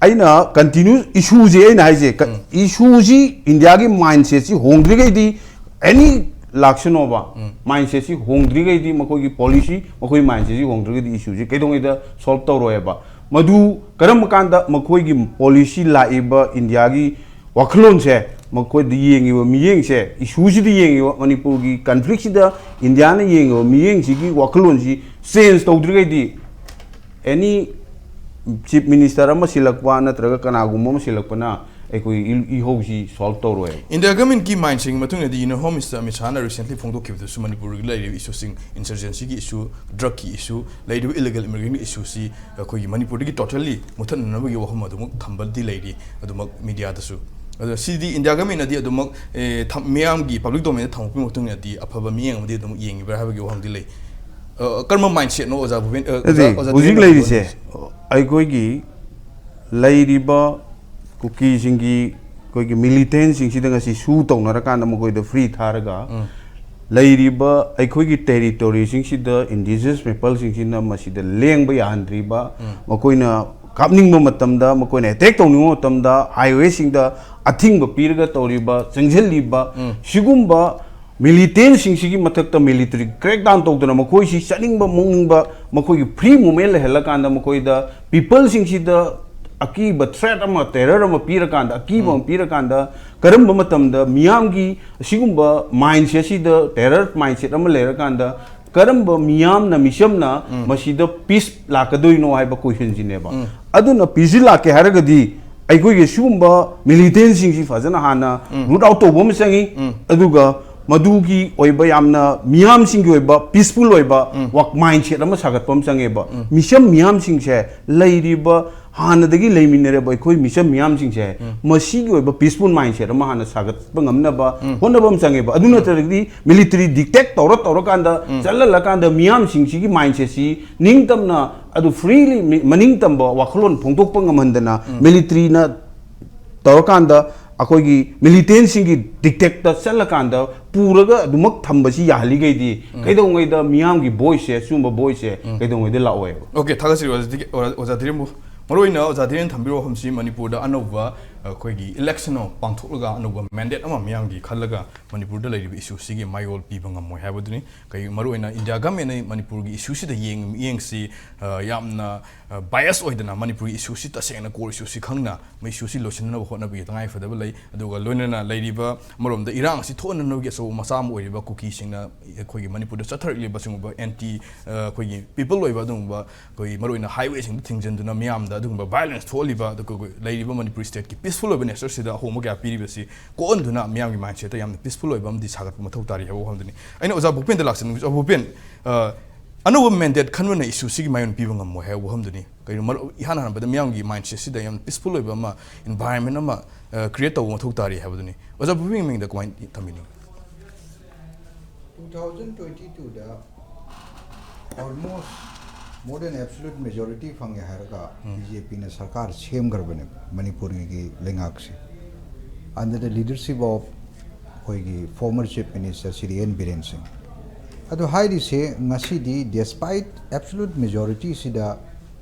ꯑꯩꯅ ꯀꯟꯇꯤꯅ꯭ꯌꯨ ꯏꯁꯨꯁꯦ ꯑꯩꯅ ꯍꯥꯏꯁꯦ ꯏꯁꯨꯁꯤ ꯏꯟꯗꯤꯌꯥꯒꯤ ꯃꯥꯏꯟꯁꯦꯠꯁꯤ ꯍꯣꯡꯗ꯭ꯔꯤꯈꯩꯗꯤ ꯑꯦꯅꯤ ꯂꯥꯛꯁꯅꯣꯕ ꯃꯥꯏꯟꯁꯦꯠꯁꯤ ꯍꯣꯡꯗ꯭ꯔꯤꯈꯩꯗꯤ ꯃꯈꯣꯏꯒꯤ ꯄꯣꯂꯤꯁꯤ ꯃꯈꯣꯏ ꯃꯥꯏꯟꯁꯦꯠꯁꯤ ꯍꯣꯡꯗ꯭ꯔꯒꯗꯤ ꯏꯁꯨꯁꯤ ꯀꯩꯗꯧꯉꯩꯗ ꯁꯣꯜꯕ ꯇꯧꯔꯣꯏꯕ꯫ ꯃꯗꯨ ꯀꯔꯝꯕ ꯀꯥꯟꯗ ꯃꯈꯣꯏꯒꯤ ꯄꯣꯂꯤꯁꯤ ꯂꯥꯛꯏꯕ ꯏꯟꯗꯤꯌꯥꯒꯤ ꯋꯥꯈꯜꯂꯣꯟꯁꯦ ꯃꯈꯣꯏꯗ ꯌꯦꯡꯉꯤꯕ ꯃꯤꯠꯌꯦꯡꯁꯦ ꯏꯁꯨꯁꯤꯗ ꯌꯦꯡꯉꯤꯕ ꯃꯅꯤꯄꯨꯔꯒꯤ ꯀꯟꯐ꯭ꯂꯤꯛꯁꯤꯗ ꯏꯟꯗꯤꯌꯥꯅ ꯌꯦꯡꯉꯤꯕ ꯃꯤꯠꯌꯦꯡꯁꯤꯒꯤ ꯋꯥꯈꯜꯂꯣꯟꯁꯤ ꯆꯦꯟꯖ ꯇꯧꯗ꯭ꯔꯤꯈꯩꯗꯤ ꯑꯦꯅꯤ ꯆꯤꯐ ꯃꯤꯅꯤꯁꯇꯔ ꯑꯃ ꯁꯤꯜꯂꯛꯄ ꯅꯠꯇ꯭ꯔꯒ ꯀꯅꯥꯒꯨꯝꯕ ꯑꯃ ꯁꯤꯜꯂꯛꯄꯅ ꯑꯩꯈꯣꯏ ꯏ- ꯏꯍꯧꯁꯤ ꯁꯣꯜꯕ ꯇꯧꯔꯣꯏ꯫ ꯏꯟꯗꯤꯌꯥ ꯒꯚꯔꯟꯃꯦꯟꯀꯤ ꯃꯥꯏꯟꯁꯤꯡꯒꯤ ꯃꯇꯨꯡ ꯏꯟꯅꯗꯤ ꯌꯨꯅꯤꯌꯟ ꯍꯣꯝ ꯃꯤꯅꯤꯁꯇꯔ ꯑꯃꯤꯠ ꯁꯥꯍꯅ ꯔꯤꯁꯦꯟꯠꯂꯤ ꯐꯣꯡꯗꯣꯛꯈꯤꯕꯗꯁꯨ ꯃꯅꯤꯄꯨꯔꯒꯤ ꯂꯩꯔꯤꯕ ꯏꯁꯨꯁꯤꯡ, ꯏꯟꯁꯔꯖꯦꯟꯁꯤꯒꯤ ꯏꯁꯨ, ꯗ꯭ꯔꯒꯀꯤ ꯏꯁꯨ, ꯂꯩꯔꯤꯕ ꯏꯂꯤꯒꯦꯜ ꯏꯃꯤꯒ꯭ꯔꯦꯟꯒꯤ ꯏꯁꯨꯁꯤ ꯑꯩꯈꯣꯏꯒꯤ ꯃꯅꯤꯄꯨꯔꯗꯒꯤ ꯇꯣꯇꯦꯜꯂꯤ ꯃꯨꯊꯠꯅꯅꯕꯒꯤ ꯋꯥꯐꯝ ꯑꯗꯨꯃꯛ ꯊꯝꯕꯗꯤ ꯂꯩꯔꯤ꯫ ꯑꯗꯨꯃꯛ ꯃꯤꯗꯤꯌꯥꯗꯁꯨ ꯑꯗꯣ ꯁꯤꯗꯤ ꯏꯟꯗꯤꯌꯥ ꯒꯚꯔꯟꯃꯦꯟꯅꯗꯤ ꯑꯗꯨꯃꯛ ꯑꯦ, ꯊꯝ- ꯃꯤꯌꯥꯝꯒꯤ ꯄꯕ꯭ꯂꯤꯛ ꯗꯣꯃꯦꯟꯗ ꯊꯝꯃꯛꯄꯒꯤ ꯃꯇꯨꯡ ꯏꯟꯅꯗꯤ ꯑꯐꯕ ꯃꯤꯠꯌꯦꯡ ꯑꯃꯗꯤ ꯑꯗꯨꯃꯛ ꯌꯦꯡꯉꯤꯕ꯭ꯔꯥ ꯍꯥꯏꯕꯒꯤ ꯋꯥꯍꯪꯗꯤ ꯂꯩ꯫ ꯑ, ꯀꯔꯝꯕ ꯃꯥꯏꯟꯁꯦꯠꯅꯣ ꯑꯣꯖꯥ ꯚꯨꯄꯦꯟ ꯑ, ꯑꯣꯖꯥ- ꯅꯠꯇꯦ, ꯑꯣꯖꯥ ꯍꯧꯖꯤꯛ ꯙꯤꯔꯦꯟꯗ꯭ꯔ ꯂꯩꯔꯤꯁꯦ ꯂꯧꯅꯔꯤꯁꯦ? ꯑꯩꯈꯣꯏꯒꯤ ꯂꯩꯔꯤꯕ ꯀꯨꯀꯤꯁꯤꯡꯒꯤ ꯑꯩꯈꯣꯏꯒꯤ ꯃꯤꯂꯤꯇꯦꯟꯁꯤꯡꯁꯤꯗ ꯉꯁꯤ ꯁꯨ ꯇꯧꯅꯔꯀꯥꯟꯗ ꯃꯈꯣꯏꯗ ꯐ꯭ꯔꯤ ꯊꯥꯔꯒ ꯎꯝ. ꯂꯩꯔꯤꯕ ꯑꯩꯈꯣꯏꯒꯤ ꯇꯦꯔꯤꯇꯣꯔꯤꯁꯤꯡꯁꯤꯗ ꯏꯟꯗꯤꯖꯤꯅꯁ ꯄꯤꯄꯜꯁꯤꯡꯁꯤꯅ ꯃꯁꯤꯗ ꯂꯦꯡꯕ ꯌꯥꯍꯟꯗ꯭ꯔꯤꯕ, ꯃꯈꯣꯏꯅ ꯀꯥꯞꯅꯤꯡꯕ ꯃꯇꯝꯗ, ꯃꯈꯣꯏꯅ ꯑꯦꯇꯦꯛ ꯇꯧꯅꯤꯡꯕ ꯃꯇꯝꯗ ꯍꯥꯏꯋꯦꯁꯤꯡꯗ ꯑꯊꯤꯡꯕ ꯄꯤꯔꯒ ꯇꯧꯔꯤꯕ, ꯆꯪꯁꯤꯜꯂꯤꯕ ꯁꯤꯒꯨꯝꯕ ꯃꯤꯂꯤꯇꯦꯟꯁꯤꯡꯁꯤꯒꯤ ꯃꯊꯛꯇ ꯃꯤꯂꯤꯇꯔꯤ ꯀ꯭ꯔꯦꯛꯗꯥꯎꯟ ꯇꯧꯗꯅ ꯃꯈꯣꯏꯁꯤ ꯆꯠꯅꯤꯡꯕ ꯃꯣꯡꯅꯤꯡꯕ ꯃꯈꯣꯏꯒꯤ ꯐ꯭ꯔꯤ ꯃꯨꯞꯃꯦꯟ ꯂꯩꯍꯜꯂꯀꯥꯟꯗ ꯃꯈꯣꯏꯗ ꯄꯤꯄꯜꯁꯤꯡꯁꯤꯗ ꯑꯀꯤꯕ ꯊ꯭ꯔꯦꯠ ꯑꯃ, ꯇꯦꯔꯔ ꯑꯃ ꯄꯤꯔꯀꯥꯟꯗ, ꯑꯀꯤꯕ ꯑꯃ ꯄꯤꯔꯀꯥꯟꯗ ꯀꯔꯝꯕ ꯃꯇꯝꯗ ꯃꯤꯌꯥꯝꯒꯤ ꯑꯁꯤꯒꯨꯝꯕ ꯃꯥꯏꯟꯁꯦꯠꯁꯤꯗ, ꯇꯦꯔꯔ ꯃꯥꯏꯟꯁꯦꯠ ꯑꯃ ꯂꯩꯔꯀꯥꯟꯗ ꯀꯔꯝꯕ ꯃꯤꯌꯥꯝꯅ, ꯃꯤꯆꯝꯅ ꯃꯁꯤꯗ ꯄꯤꯁ ꯂꯥꯛꯀꯗꯣꯏꯅꯣ ꯍꯥꯏꯕ ꯀꯣꯏꯁꯟꯁꯤꯅꯦꯕ꯫ ꯑꯗꯨꯅ ꯄꯤꯁꯁꯤ ꯂꯥꯛꯀꯦ ꯍꯥꯏꯔꯒꯗꯤ ꯑꯩꯈꯣꯏꯒꯤ ꯁꯤꯒꯨꯝꯕ ꯃꯤꯂꯤꯇꯦꯟꯁꯤꯡꯁꯤ ꯐꯖꯅ ꯍꯥꯟꯅ ꯔꯨꯠ ꯑꯥꯎꯠ ꯇꯧꯕ ꯑꯃ ꯆꯪꯉꯤ꯫ ꯑꯗꯨꯒ ꯃꯗꯨꯒꯤ ꯑꯣꯏꯕ ꯌꯥꯝꯅ ꯃꯤꯌꯥꯝꯁꯤꯡꯒꯤ ꯑꯣꯏꯕ ꯄꯤꯁꯐꯨꯜ ꯑꯣꯏꯕ ꯋꯥꯛ ꯃꯥꯏꯟꯁꯦꯠ ꯑꯃ ꯁꯥꯒꯠꯄ ꯑꯃ ꯆꯪꯉꯦꯕ꯫ ꯃꯤꯆꯝ ꯃꯤꯌꯥꯝꯁꯤꯡꯁꯦ, ꯂꯩꯔꯤꯕ ꯍꯥꯟꯅꯗꯒꯤ ꯂꯩꯃꯤꯟꯅꯔꯕ ꯑꯩꯈꯣꯏ ꯃꯤꯆꯝ ꯃꯤꯌꯥꯝꯁꯤꯡꯁꯦ ꯃꯁꯤꯒꯤ ꯑꯣꯏꯕ ꯄꯤꯁꯐꯨꯜ ꯃꯥꯏꯟꯁꯦꯠ ꯑꯃ ꯍꯥꯟꯅ ꯁꯥꯒꯠꯄ ꯉꯝꯅꯕ ꯍꯣꯠꯅꯕ ꯑꯃ ꯆꯪꯉꯦꯕ꯫ ꯑꯗꯨ ꯅꯠꯇ꯭ꯔꯒꯗꯤ ꯃꯤꯂꯤꯇꯔꯤ ꯗꯤꯛꯇꯦꯛ ꯇꯧꯔ ꯇꯧꯔꯀꯥꯟꯗ ꯆꯠꯍꯜꯂꯀꯥꯟꯗ ꯃꯤꯌꯥꯝꯁꯤꯡꯁꯤꯒꯤ ꯃꯥꯏꯟꯁꯦꯠꯁꯤ ꯅꯤꯡꯇꯝꯅ ꯑꯗꯨ ꯐ꯭ꯔꯤꯂꯤ ꯃꯤ- ꯃꯅꯤꯡ ꯇꯝꯕ ꯋꯥꯈꯜꯂꯣꯟ ꯐꯣꯡꯗꯣꯛꯄ ꯉꯝꯍꯟꯗꯅ ꯃꯤꯂꯤꯇꯔꯤꯅ ꯇꯧꯔꯀꯥꯟꯗ ꯑꯩꯈꯣꯏꯒꯤ ꯃꯤꯂꯤꯇꯦꯟꯁꯤꯡꯒꯤ ꯗꯤꯛꯇꯦꯛꯇ ꯆꯠꯂꯀꯥꯟꯗ ꯄꯨꯔꯒ ꯑꯗꯨꯃꯛ ꯊꯝꯕꯁꯤ ꯌꯥꯍꯜꯂꯤꯈꯩꯗꯤ ꯀꯩꯗꯧꯉꯩꯗ ꯃꯤꯌꯥꯝꯒꯤ ꯚꯣꯏꯁꯁꯦ, ꯁꯤꯒꯨꯝꯕ ꯚꯣꯏꯁꯁꯦ ꯀꯩꯗꯧꯉꯩꯗ ꯂꯥꯛꯑꯣꯏꯕ꯫ ꯑꯣꯀꯦ, ꯊꯥꯒꯠꯆꯔꯤ ꯑꯣꯖꯥ ꯙꯤꯔꯦꯟ꯫ ꯑꯣꯖꯥ ꯙꯤꯔꯦꯟꯕꯨ ꯃꯔꯨꯑꯣꯏꯅ ꯑꯣꯖꯥ ꯙꯤꯔꯦꯟ ꯊꯝꯕꯤꯔꯤꯕ ꯋꯥꯐꯝꯁꯤ ꯃꯅꯤꯄꯨꯔꯗ ꯑꯅꯧꯕ ꯑꯩꯈꯣꯏꯒꯤ ꯏꯂꯦꯛꯁꯟ ꯑꯃ ꯄꯥꯡꯊꯣꯛꯂꯒ ꯑꯅꯧꯕ ꯃꯦꯟꯗꯦꯠ ꯑꯃ ꯃꯤꯌꯥꯝꯒꯤ ꯈꯜꯂꯒ ꯃꯅꯤꯄꯨꯔꯗ ꯂꯩꯔꯤꯕ ꯏꯁꯨꯁꯤꯒꯤ ꯃꯥꯌꯣꯜ ꯄꯤꯕ ꯉꯝꯃꯣꯏ ꯍꯥꯏꯕꯗꯨꯅꯤ꯫ ꯀꯩ ꯃꯔꯨꯑꯣꯏꯅ ꯏꯟꯗꯤꯌꯥ ꯒꯃꯦꯟꯅ ꯃꯅꯤꯄꯨꯔꯒꯤ ꯏꯁꯨꯁꯤꯗ ꯌꯦꯡ ꯃꯤꯠꯌꯦꯡꯁꯤ ꯑ, ꯌꯥꯝꯅ ꯕꯥꯏꯁ ꯑꯣꯏꯗꯅ ꯃꯅꯤꯄꯨꯔꯒꯤ ꯏꯁꯨꯁꯤ ꯇꯁꯦꯡꯅ ꯀꯣꯔ ꯏꯁꯨꯁꯤ ꯈꯪꯅ ꯃꯩ ꯏꯁꯨꯁꯤ ꯂꯣꯏꯁꯤꯟꯅꯕ ꯍꯣꯠꯅꯕꯒꯤ ꯇꯉꯥꯏꯐꯗꯕ ꯂꯩ꯫ ꯑꯗꯨꯒ ꯂꯣꯏꯅꯅ ꯂꯩꯔꯤꯕ ꯑꯃꯔꯣꯝꯗ ꯏꯔꯥꯡ ꯑꯁꯤ ꯊꯣꯛꯍꯟꯅꯕꯒꯤ ꯑꯆꯧꯕ ꯃꯆꯥꯛ ꯑꯃ ꯑꯣꯏꯔꯤꯕ ꯀꯨꯀꯤꯁꯤꯡꯅ ꯑꯩꯈꯣꯏꯒꯤ ꯃꯅꯤꯄꯨꯔꯗ ꯆꯠꯊꯔꯛꯂꯤꯕ ꯁꯤꯒꯨꯝꯕ ꯑꯦꯟꯇꯤ ꯑ, ꯑꯩꯈꯣꯏꯒꯤ ꯄꯤꯄꯜ ꯑꯣꯏꯕ ꯑꯗꯨꯒꯨꯝꯕ ꯑꯩꯈꯣꯏꯒꯤ ꯃꯔꯨꯑꯣꯏꯅ ꯍꯥꯏꯋꯦꯁꯤꯡꯗ ꯊꯤꯡꯖꯤꯟꯗꯨꯅ ꯃꯤꯌꯥꯝꯗ ꯑꯗꯨꯒꯨꯝꯕ ꯚꯥꯏꯑꯣꯂꯦꯟꯁ ꯊꯣꯛꯍꯜꯂꯤꯕ, ꯑꯗꯨꯒ ꯑꯩꯈꯣꯏ ꯂꯩꯔꯤꯕ ꯃꯅꯤꯄꯨꯔ ꯁ꯭ꯇꯦꯠꯀꯤ ꯄꯤꯁꯐꯨꯜ ꯑꯣꯏꯕ ꯅꯦꯆꯔꯁꯤꯗ ꯑꯍꯣꯡꯕ ꯀꯌꯥ ꯄꯤꯔꯤꯕꯁꯤ ꯀꯣꯛꯍꯟꯗꯨꯅ ꯃꯤꯌꯥꯝꯒꯤ ꯃꯥꯏꯟꯁꯦꯠꯇ ꯌꯥꯝꯅ ꯄꯤꯁꯐꯨꯜ ꯑꯣꯏꯕ ꯑꯃꯗꯤ ꯁꯥꯒꯠꯄ ꯃꯊꯧ ꯇꯥꯔꯤ ꯍꯥꯏꯕ ꯋꯥꯐꯝꯗꯨꯅꯤ꯫ ꯑꯩꯅ ꯑꯣꯖꯥ ꯚꯨꯄꯦꯟꯗ ꯂꯥꯛꯆꯅꯤꯡꯕꯁꯤ, ꯑꯣꯖꯥ ꯚꯨꯄꯦꯟ, ꯑ, ꯑꯅꯧꯕ ꯃꯦꯟꯗꯦꯠ ꯈꯟꯕꯅ ꯏꯁꯨꯁꯤꯒꯤ ꯃꯥꯌꯣꯟ ꯄꯤꯕ ꯉꯝꯃꯣꯏ ꯍꯥꯏꯕ ꯋꯥꯐꯝꯗꯨꯅꯤ꯫ ꯀꯩꯅꯣ ꯃꯔꯨ- ꯏꯍꯥꯟ ꯍꯥꯟꯕꯗ ꯃꯤꯌꯥꯝꯒꯤ ꯃꯥꯏꯟꯁꯦꯠꯁꯤꯗ ꯌꯥꯝ ꯄꯤꯁꯐꯨꯜ ꯑꯣꯏꯕ ꯑꯃ, ꯏꯟꯚꯥꯏꯔꯣꯟꯃꯦꯟ ꯑꯃ ꯀ꯭ꯔꯤꯌꯦꯠ ꯇꯧꯕ ꯃꯊꯧ ꯇꯥꯔꯤ ꯍꯥꯏꯕꯗꯨꯅꯤ꯫ ꯑꯣꯖꯥ ꯚꯨꯄꯦꯟꯒꯤ ꯃꯤꯡꯗ ꯀꯃꯥꯏꯅ ꯊꯝꯕꯤꯅꯤꯡꯉꯤ? Two thousand twenty-two ꯗ almost more than absolute majority ꯐꯪꯉꯦ ꯍꯥꯏꯔꯒ ꯕꯤ ꯖꯦ ꯄꯤꯅ ꯁꯔꯀꯥꯔ ꯁꯦꯝꯈ꯭ꯔꯕꯅꯦꯕ ꯃꯅꯤꯄꯨꯔꯒꯤ ꯂꯩꯉꯥꯛꯁꯦ, under the leadership of ꯑꯩꯈꯣꯏꯒꯤ former chief minister Shri N Biren Singh. ꯑꯗꯨ ꯍꯥꯏꯔꯤꯁꯦ ꯉꯁꯤꯗꯤ despite absolute majority ꯁꯤꯗ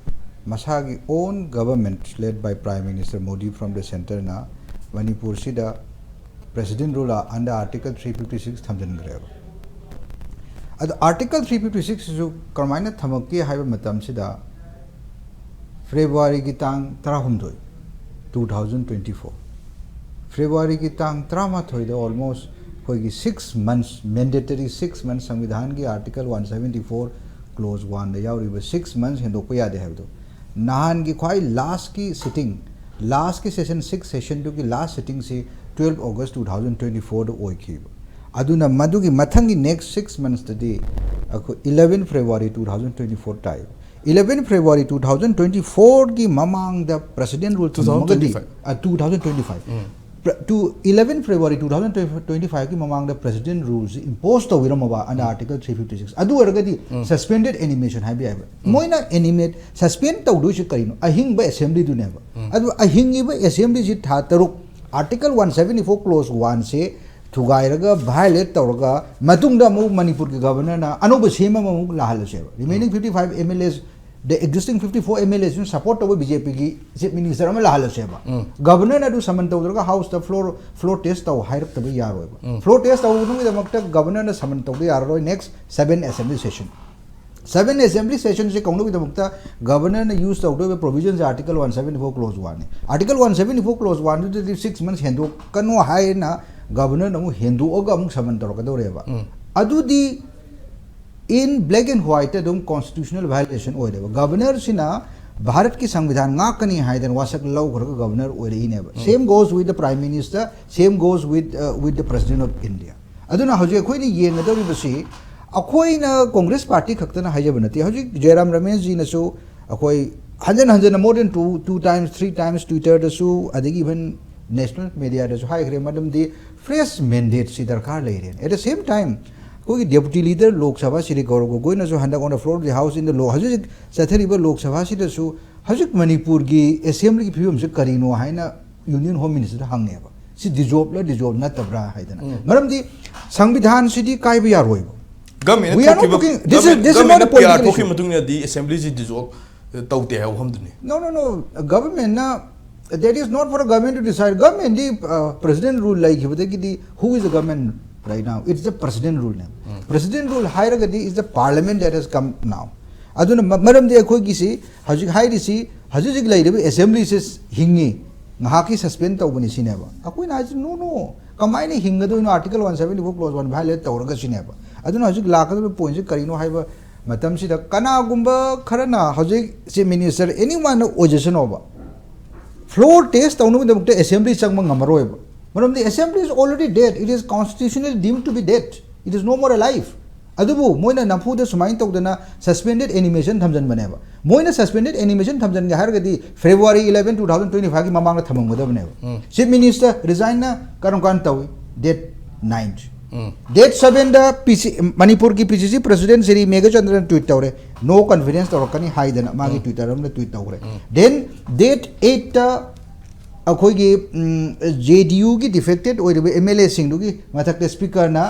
ꯃꯁꯥꯒꯤ own government led by Prime Minister Modi from the centre ꯅ ꯃꯅꯤꯄꯨꯔꯁꯤꯗ president rule under article three fifty six ꯊꯝꯖꯤꯟꯈ꯭ꯔꯦꯕ꯫ ꯑꯗꯣ article three fifty six ꯁꯤꯁꯨ ꯀꯔꯝꯍꯥꯏꯅ ꯊꯝꯃꯛꯀꯦ ꯍꯥꯏꯕ ꯃꯇꯝꯁꯤꯗ ꯐꯦꯕ꯭ꯔꯨꯋꯥꯔꯤꯒꯤ ꯇꯥꯡ ꯇꯔꯥꯍꯨꯝꯗꯣꯏ, two thousand twenty four, ꯐꯦꯕ꯭ꯔꯨꯋꯥꯔꯤꯒꯤ ꯇꯥꯡ ꯇꯔꯥꯃꯥꯊꯣꯏꯗ almost ꯑꯩꯈꯣꯏꯒꯤ six months, mandatory six months, ꯁꯪꯕꯤꯙꯥꯟꯒꯤ article one seventy four clause one ꯗ ꯌꯥꯎꯔꯤꯕ six months ꯍꯦꯟꯗꯣꯛꯄ ꯌꯥꯗꯦ ꯍꯥꯏꯕꯗꯣ, ꯅꯍꯥꯟꯒꯤ ꯈ꯭ꯋꯥꯏ last ꯀꯤ sitting ꯂꯥꯁꯀꯤ ꯁꯦꯁꯟ, ꯁꯤꯛꯁ ꯁꯦꯁꯟꯗꯨꯒꯤ ꯂꯥꯁ ꯁꯤꯇꯤꯡꯁꯤ twelfth August two thousand twenty ꯐꯣꯔꯗ ꯑꯣꯏꯈꯤꯕ꯫ ꯑꯗꯨꯅ ꯃꯗꯨꯒꯤ ꯃꯊꯪꯒꯤ ꯅꯦꯛꯁ ꯁꯤꯛꯁ ꯃꯟꯁꯇꯗꯤ ꯑꯩꯈꯣꯏ eleven February two thousand twenty four ꯇꯥꯏ꯫ Eleven February two thousand twenty ꯐꯣꯔꯒꯤ ꯃꯃꯥꯡꯗ ꯄ꯭ꯔꯁꯤꯗꯦꯟ ꯔꯨꯜ ꯊꯝꯃꯒꯗꯤ, two thousand twenty five. Two thousand twenty five to eleven February two thousand twenty ꯐꯥꯏꯚꯀꯤ ꯃꯃꯥꯡꯗ ꯄ꯭ꯔꯁꯤꯗꯦꯟ ꯔꯨꯜꯁꯤ ꯏꯝꯄꯣꯖ ꯇꯧꯕꯤꯔꯝꯃꯕ under article three fifty six, ꯑꯗꯨ ꯑꯣꯏꯔꯒꯗꯤ ꯁꯁꯄꯦꯟꯗꯦꯗ ꯑꯦꯅꯤꯃꯦꯁꯟ ꯍꯥꯏꯕ ꯌꯥꯏꯕ꯫ ꯃꯣꯏꯅ ꯑꯦꯅꯤꯃꯦꯠ, ꯁꯁꯄꯦꯟ ꯇꯧꯗꯣꯏꯁꯤ ꯀꯔꯤꯅꯣ? ꯑꯍꯤꯡꯕ ꯑꯦꯁꯦꯝꯕ꯭ꯂꯤꯗꯨꯅꯦꯕ꯫ ꯑꯗꯨ ꯑꯍꯤꯡꯉꯤꯕ ꯑꯦꯁꯦꯝꯕ꯭ꯂꯤꯁꯤ ꯊꯥ ꯇꯔꯨꯛ, article one seventy four clause ꯋꯥꯟꯁꯦ ꯊꯨꯒꯥꯏꯔꯒ ꯚꯥꯏꯑꯣꯂꯦꯠ ꯇꯧꯔꯒ ꯃꯇꯨꯡꯗ ꯑꯃꯨꯛ ꯃꯅꯤꯄꯨꯔꯒꯤ ꯒꯕꯔꯅꯔꯅ ꯑꯅꯧꯕ ꯁꯦꯝ ꯑꯃꯃꯨꯛ ꯂꯥꯛꯍꯜꯂꯁꯦꯕ꯫ Remaining fifty five M L As, the existing fifty four MLAs support ꯇꯧꯕ ꯕꯤ ꯖꯦ ꯄꯤꯒꯤ ꯆꯤꯐ ꯃꯤꯅꯤꯁꯇꯔ ꯑꯃ ꯂꯥꯛꯍꯜꯂꯁꯦꯕ꯫ ꯒꯕꯔꯅꯔꯅ ꯑꯗꯨ ꯁꯃꯟ ꯇꯧꯗ꯭ꯔꯒ ꯍꯥꯎꯁꯇ ꯐ꯭ꯂꯣꯔ, ꯐ꯭ꯂꯣꯔ ꯇꯦꯁ ꯇꯧ ꯍꯥꯏꯔꯛꯇꯕ ꯌꯥꯔꯣꯏꯕ꯫ ꯐ꯭ꯂꯣꯔ ꯇꯦꯁ ꯇꯧꯕꯒꯤꯗꯃꯛꯇ ꯒꯕꯔꯅꯔꯅ ꯁꯃꯟ ꯇꯧꯗ ꯌꯥꯔꯔꯣꯏ next seven assembly session. Seven assembly ꯁꯦꯁꯟꯁꯦ ꯀꯧꯅꯕꯒꯤꯗꯃꯛꯇ ꯒꯕꯔꯅꯔꯅ ꯌꯨꯁ ꯇꯧꯗꯣꯏꯕ ꯄ꯭ꯔꯣꯚꯤꯖꯟꯁꯦ article one seventy four clause ꯋꯥꯟꯅꯤ꯫ Article one seventy four clause ꯋꯥꯟꯗꯨꯗꯗꯤ ꯁꯤꯛꯁ ꯃꯟꯁ ꯍꯦꯟꯗꯣꯛꯀꯅꯣ ꯍꯥꯏꯅ ꯒꯕꯔꯅꯔꯅ ꯑꯃꯨꯛ ꯍꯦꯟꯗꯣꯛꯑꯒ ꯑꯃꯨꯛ ꯁꯃꯟ ꯇꯧꯔꯛꯀꯗꯧꯔꯦꯕ꯫ ꯑꯗꯨꯗꯤ in black and white ꯑꯗꯨꯝ ꯀꯣꯟꯁꯇꯤꯇ꯭ꯌꯨꯁꯅꯦꯜ ꯚꯥꯏꯑꯣꯂꯦꯁꯟ ꯑꯣꯏꯔꯦꯕ꯫ ꯒꯕꯔꯅꯔꯁꯤꯅ ꯚꯥꯔꯠꯀꯤ ꯁꯪꯕꯤꯙꯥꯟ ꯉꯥꯛꯀꯅꯤ ꯍꯥꯏꯗꯅ ꯋꯥꯁꯛ ꯂꯧꯈ꯭ꯔꯒ governor ꯑꯣꯏꯔꯛꯏꯅꯦꯕ꯫ Same goes with the prime minister, same goes with, uh, with the president of India. ꯑꯗꯨꯅ ꯍꯧꯖꯤꯛ ꯑꯩꯈꯣꯏꯅ ꯌꯦꯡꯒꯗꯧꯔꯤꯕꯁꯤ, ꯑꯩꯈꯣꯏꯅ ꯀꯣꯡꯒ꯭ꯔꯦꯁ ꯄꯥꯔꯇꯤ ꯈꯛꯇꯅ ꯍꯥꯏꯖꯕ ꯅꯠꯇꯦ꯫ ꯍꯧꯖꯤꯛ ꯖꯌꯔꯥꯝ ꯔꯃꯦꯁꯖꯤꯅꯁꯨ ꯑꯩꯈꯣꯏ ꯍꯟꯖꯟ ꯍꯟꯖꯟꯅ, more than two, two times, three times Twitterꯗꯁꯨ, ꯑꯗꯒꯤ even ꯅꯦꯁꯅꯦꯜ ꯃꯦꯗꯤꯌꯥꯗꯁꯨ ꯍꯥꯏꯈ꯭ꯔꯦ, ꯃꯔꯝꯗꯤ ꯐ꯭ꯔꯦꯁ ꯃꯦꯟꯗꯦꯠꯁꯤ ꯗꯔꯀꯥꯔ ꯂꯩꯔꯦ꯫ At the same time, ꯑꯩꯈꯣꯏꯒꯤ ꯗꯦꯄꯨꯇꯤ ꯂꯤꯗꯔ ꯂꯣꯛ ꯁꯚꯥ ꯁ꯭ꯔꯤ ꯒꯧꯔꯕ ꯒꯣꯒꯣꯏꯅꯁꯨ ꯍꯟꯗꯛ on the floor of the house in the law, ꯍꯧꯖꯤꯛ ꯍꯧꯖꯤꯛ ꯆꯠꯊꯔꯤꯕ ꯂꯣꯛ ꯁꯚꯥꯁꯤꯗꯁꯨ ꯍꯧꯖꯤꯛ ꯃꯅꯤꯄꯨꯔꯒꯤ ꯑꯦꯁꯦꯝꯕ꯭ꯂꯤꯒꯤ ꯐꯤꯕꯝꯁꯤ ꯀꯔꯤꯅꯣ ꯍꯥꯏꯅ ꯌꯨꯅꯤꯌꯟ ꯍꯣꯝ ꯃꯤꯅꯤꯁꯇꯔꯗ ꯍꯪꯉꯦꯕ꯫ ꯁꯤ ꯗꯤꯖꯣꯜꯕꯂ ꯗꯤꯖꯣꯜꯕ ꯅꯠꯇꯕ꯭ꯔꯥ ꯍꯥꯏꯗꯅ꯫ ꯃꯔꯝꯗꯤ ꯁꯪꯕꯤꯙꯥꯟꯁꯤꯗꯤ ꯀꯥꯏꯕ ꯌꯥꯔꯣꯏꯕ꯫ We are not talking, this is, this is not a political issue. ꯃꯇꯨꯡꯗꯗꯤ ꯑꯦꯁꯦꯝꯕ꯭ꯂꯤꯁꯤ ꯗꯤꯖꯣꯜꯕ ꯇꯧꯗꯦ ꯍꯥꯏꯕ ꯋꯥꯐꯝꯗꯨꯅꯤ꯫ No, no, no. ꯒꯕꯔꯃꯦꯟꯅ, that is not for a government to decide. ꯒꯕꯔꯃꯦꯟꯗꯤ ꯄ꯭ꯔꯁꯤꯗꯦꯟ ꯔꯨꯜ ꯂꯩꯈꯤꯕꯗꯒꯤꯗꯤ, who is the government right now? It's the president rule ꯅꯦ꯫ President rule ꯍꯥꯏꯔꯒꯗꯤ is the parliament that has come now. ꯑꯗꯨꯅ ꯃ-, ꯃꯔꯝꯗꯤ ꯑꯩꯈꯣꯏꯒꯤꯁꯤ ꯍꯧꯖꯤꯛ ꯍꯥꯏꯔꯤꯁꯤ, ꯍꯧꯖꯤꯛ ꯍꯧꯖꯤꯛ ꯂꯩꯔꯤꯕ ꯑꯦꯁꯦꯝꯕ꯭ꯂꯤꯁꯤ ꯍꯤꯡꯉꯤ, ꯉꯥꯏꯍꯥꯛꯀꯤ ꯁꯁꯄꯦꯟ ꯇꯧꯕꯅꯤ ꯁꯤꯅꯦꯕ꯫ ꯑꯩꯈꯣꯏꯅ ꯍꯥꯏꯁꯤ, no, no, ꯀꯃꯥꯏꯅ ꯍꯤꯡꯒꯗꯣꯏꯅꯣ? Article one seventy four clause one violate ꯇꯧꯔꯒ ꯁꯤꯅꯦꯕ꯫ ꯑꯗꯨꯅ ꯍꯧꯖꯤꯛ ꯂꯥꯛꯀꯗꯕ ꯄꯣꯏꯟꯠꯁꯤ ꯀꯔꯤꯅꯣ ꯍꯥꯏꯕ ꯃꯇꯝꯁꯤꯗ, ꯀꯅꯥꯒꯨꯝꯕ ꯈꯔꯅ, ꯍꯧꯖꯤꯛ ꯆꯤꯐ ꯃꯤꯅꯤꯁꯇꯔ ꯑꯦꯅꯤ ꯋꯥꯟꯅ ꯑꯣꯏꯖꯁꯅꯣꯕ, Floor test ꯇꯧꯅꯕꯒꯤꯗꯃꯛꯇ assembly ꯆꯪꯕ ꯉꯝꯃꯔꯣꯏꯕ꯫ ꯃꯔꯝꯗꯤ assembly is already dead, it is constitutionally deemed to be dead, it is no more alive. ꯑꯗꯨꯕꯨ ꯃꯣꯏꯅ ꯅꯝꯐꯨꯗ ꯁꯨꯃꯥꯏꯅ ꯇꯧꯗꯅ suspended animation ꯊꯝꯖꯤꯟꯕꯅꯦꯕ꯫ ꯃꯣꯏꯅ suspended animation ꯊꯝꯖꯤꯟꯒꯦ ꯍꯥꯏꯔꯒꯗꯤ February eleven, two thousand twenty five ꯒꯤ ꯃꯃꯥꯡꯗ ꯊꯝꯃꯝꯒꯗꯕꯅꯦꯕ꯫ Chief Minister resignꯅ ꯀꯔꯝ ꯀꯥꯟꯗ ꯇꯧꯏ? Date nine꯫ Date sevenꯗ ꯄꯤ ꯁꯤ ꯃꯅꯤꯄꯨꯔꯒꯤ ꯄꯤ ꯁꯤ ꯁꯤ president ꯁ꯭ꯔꯤ ꯃꯦꯘꯆꯟꯗ꯭ꯔꯅ tweet ꯇꯧꯔꯦ, "No confidence ꯇꯧꯔꯛꯀꯅꯤ" ꯍꯥꯏꯗꯅ ꯃꯥꯒꯤ Twitter ꯑꯃꯗ tweet ꯇꯧꯈ꯭ꯔꯦ꯫ Then date eightꯇ ꯑꯩꯈꯣꯏꯒꯤ ꯖꯦ ꯗꯤ ꯌꯨꯒꯤ defected ꯑꯣꯏꯔꯤꯕ ꯑꯦꯝ ꯑꯦꯜ ꯑꯦꯁꯤꯡꯗꯨꯒꯤ ꯃꯊꯛꯇ speakerꯅ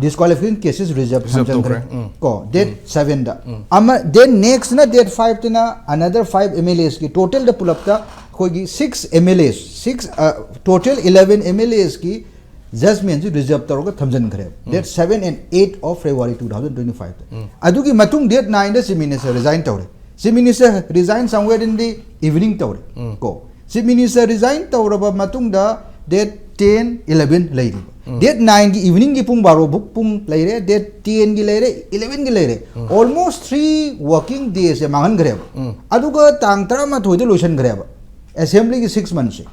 disqualification cases reserve ꯊꯝꯖꯤꯟꯈ꯭ꯔꯦ꯫ ꯀꯣ, date sevenꯗ ꯑꯃ, then nextꯅ date fiveꯇꯅ another five M L A's ꯀꯤ totalꯗ ꯄꯨꯂꯞꯇ ꯑꯩꯈꯣꯏꯒꯤ six M L A's, six total eleven M L A's ꯀꯤ judgmentꯁꯤ reserve ꯇꯧꯔꯒ ꯊꯝꯖꯤꯟꯈ꯭ꯔꯦꯕ, date seven and eight of February two thousand twenty fiveꯇ꯫ ꯑꯗꯨꯒꯤ ꯃꯇꯨꯡ date nineꯗ Chief Minister resign ꯇꯧꯔꯦ꯫ Chief Minister resign somewhere in the evening ꯇꯧꯔꯦ꯫ ꯀꯣ, Chief Minister resign ꯇꯧꯔꯕ ꯃꯇꯨꯡꯗ date ten, eleven ꯂꯩꯔꯤꯕ꯫ Date nineꯒꯤ eveningꯒꯤ ꯄꯨꯡ ꯕꯥꯔꯣ ꯐꯥꯎ ꯄꯨꯡ ꯂꯩꯔꯦ, date tenꯒꯤ ꯂꯩꯔꯦ, elevenꯒꯤ ꯂꯩꯔꯦ꯫ Almost three working daysꯁꯦ ꯃꯥꯡꯍꯟꯈ꯭ꯔꯦꯕ꯫ ꯑꯗꯨꯒ ꯇꯥꯡ ꯇꯔꯥꯃꯥꯊꯣꯏꯗ ꯂꯣꯏꯁꯤꯟꯈ꯭ꯔꯦꯕ assemblyꯒꯤ six monthsꯁꯦ꯫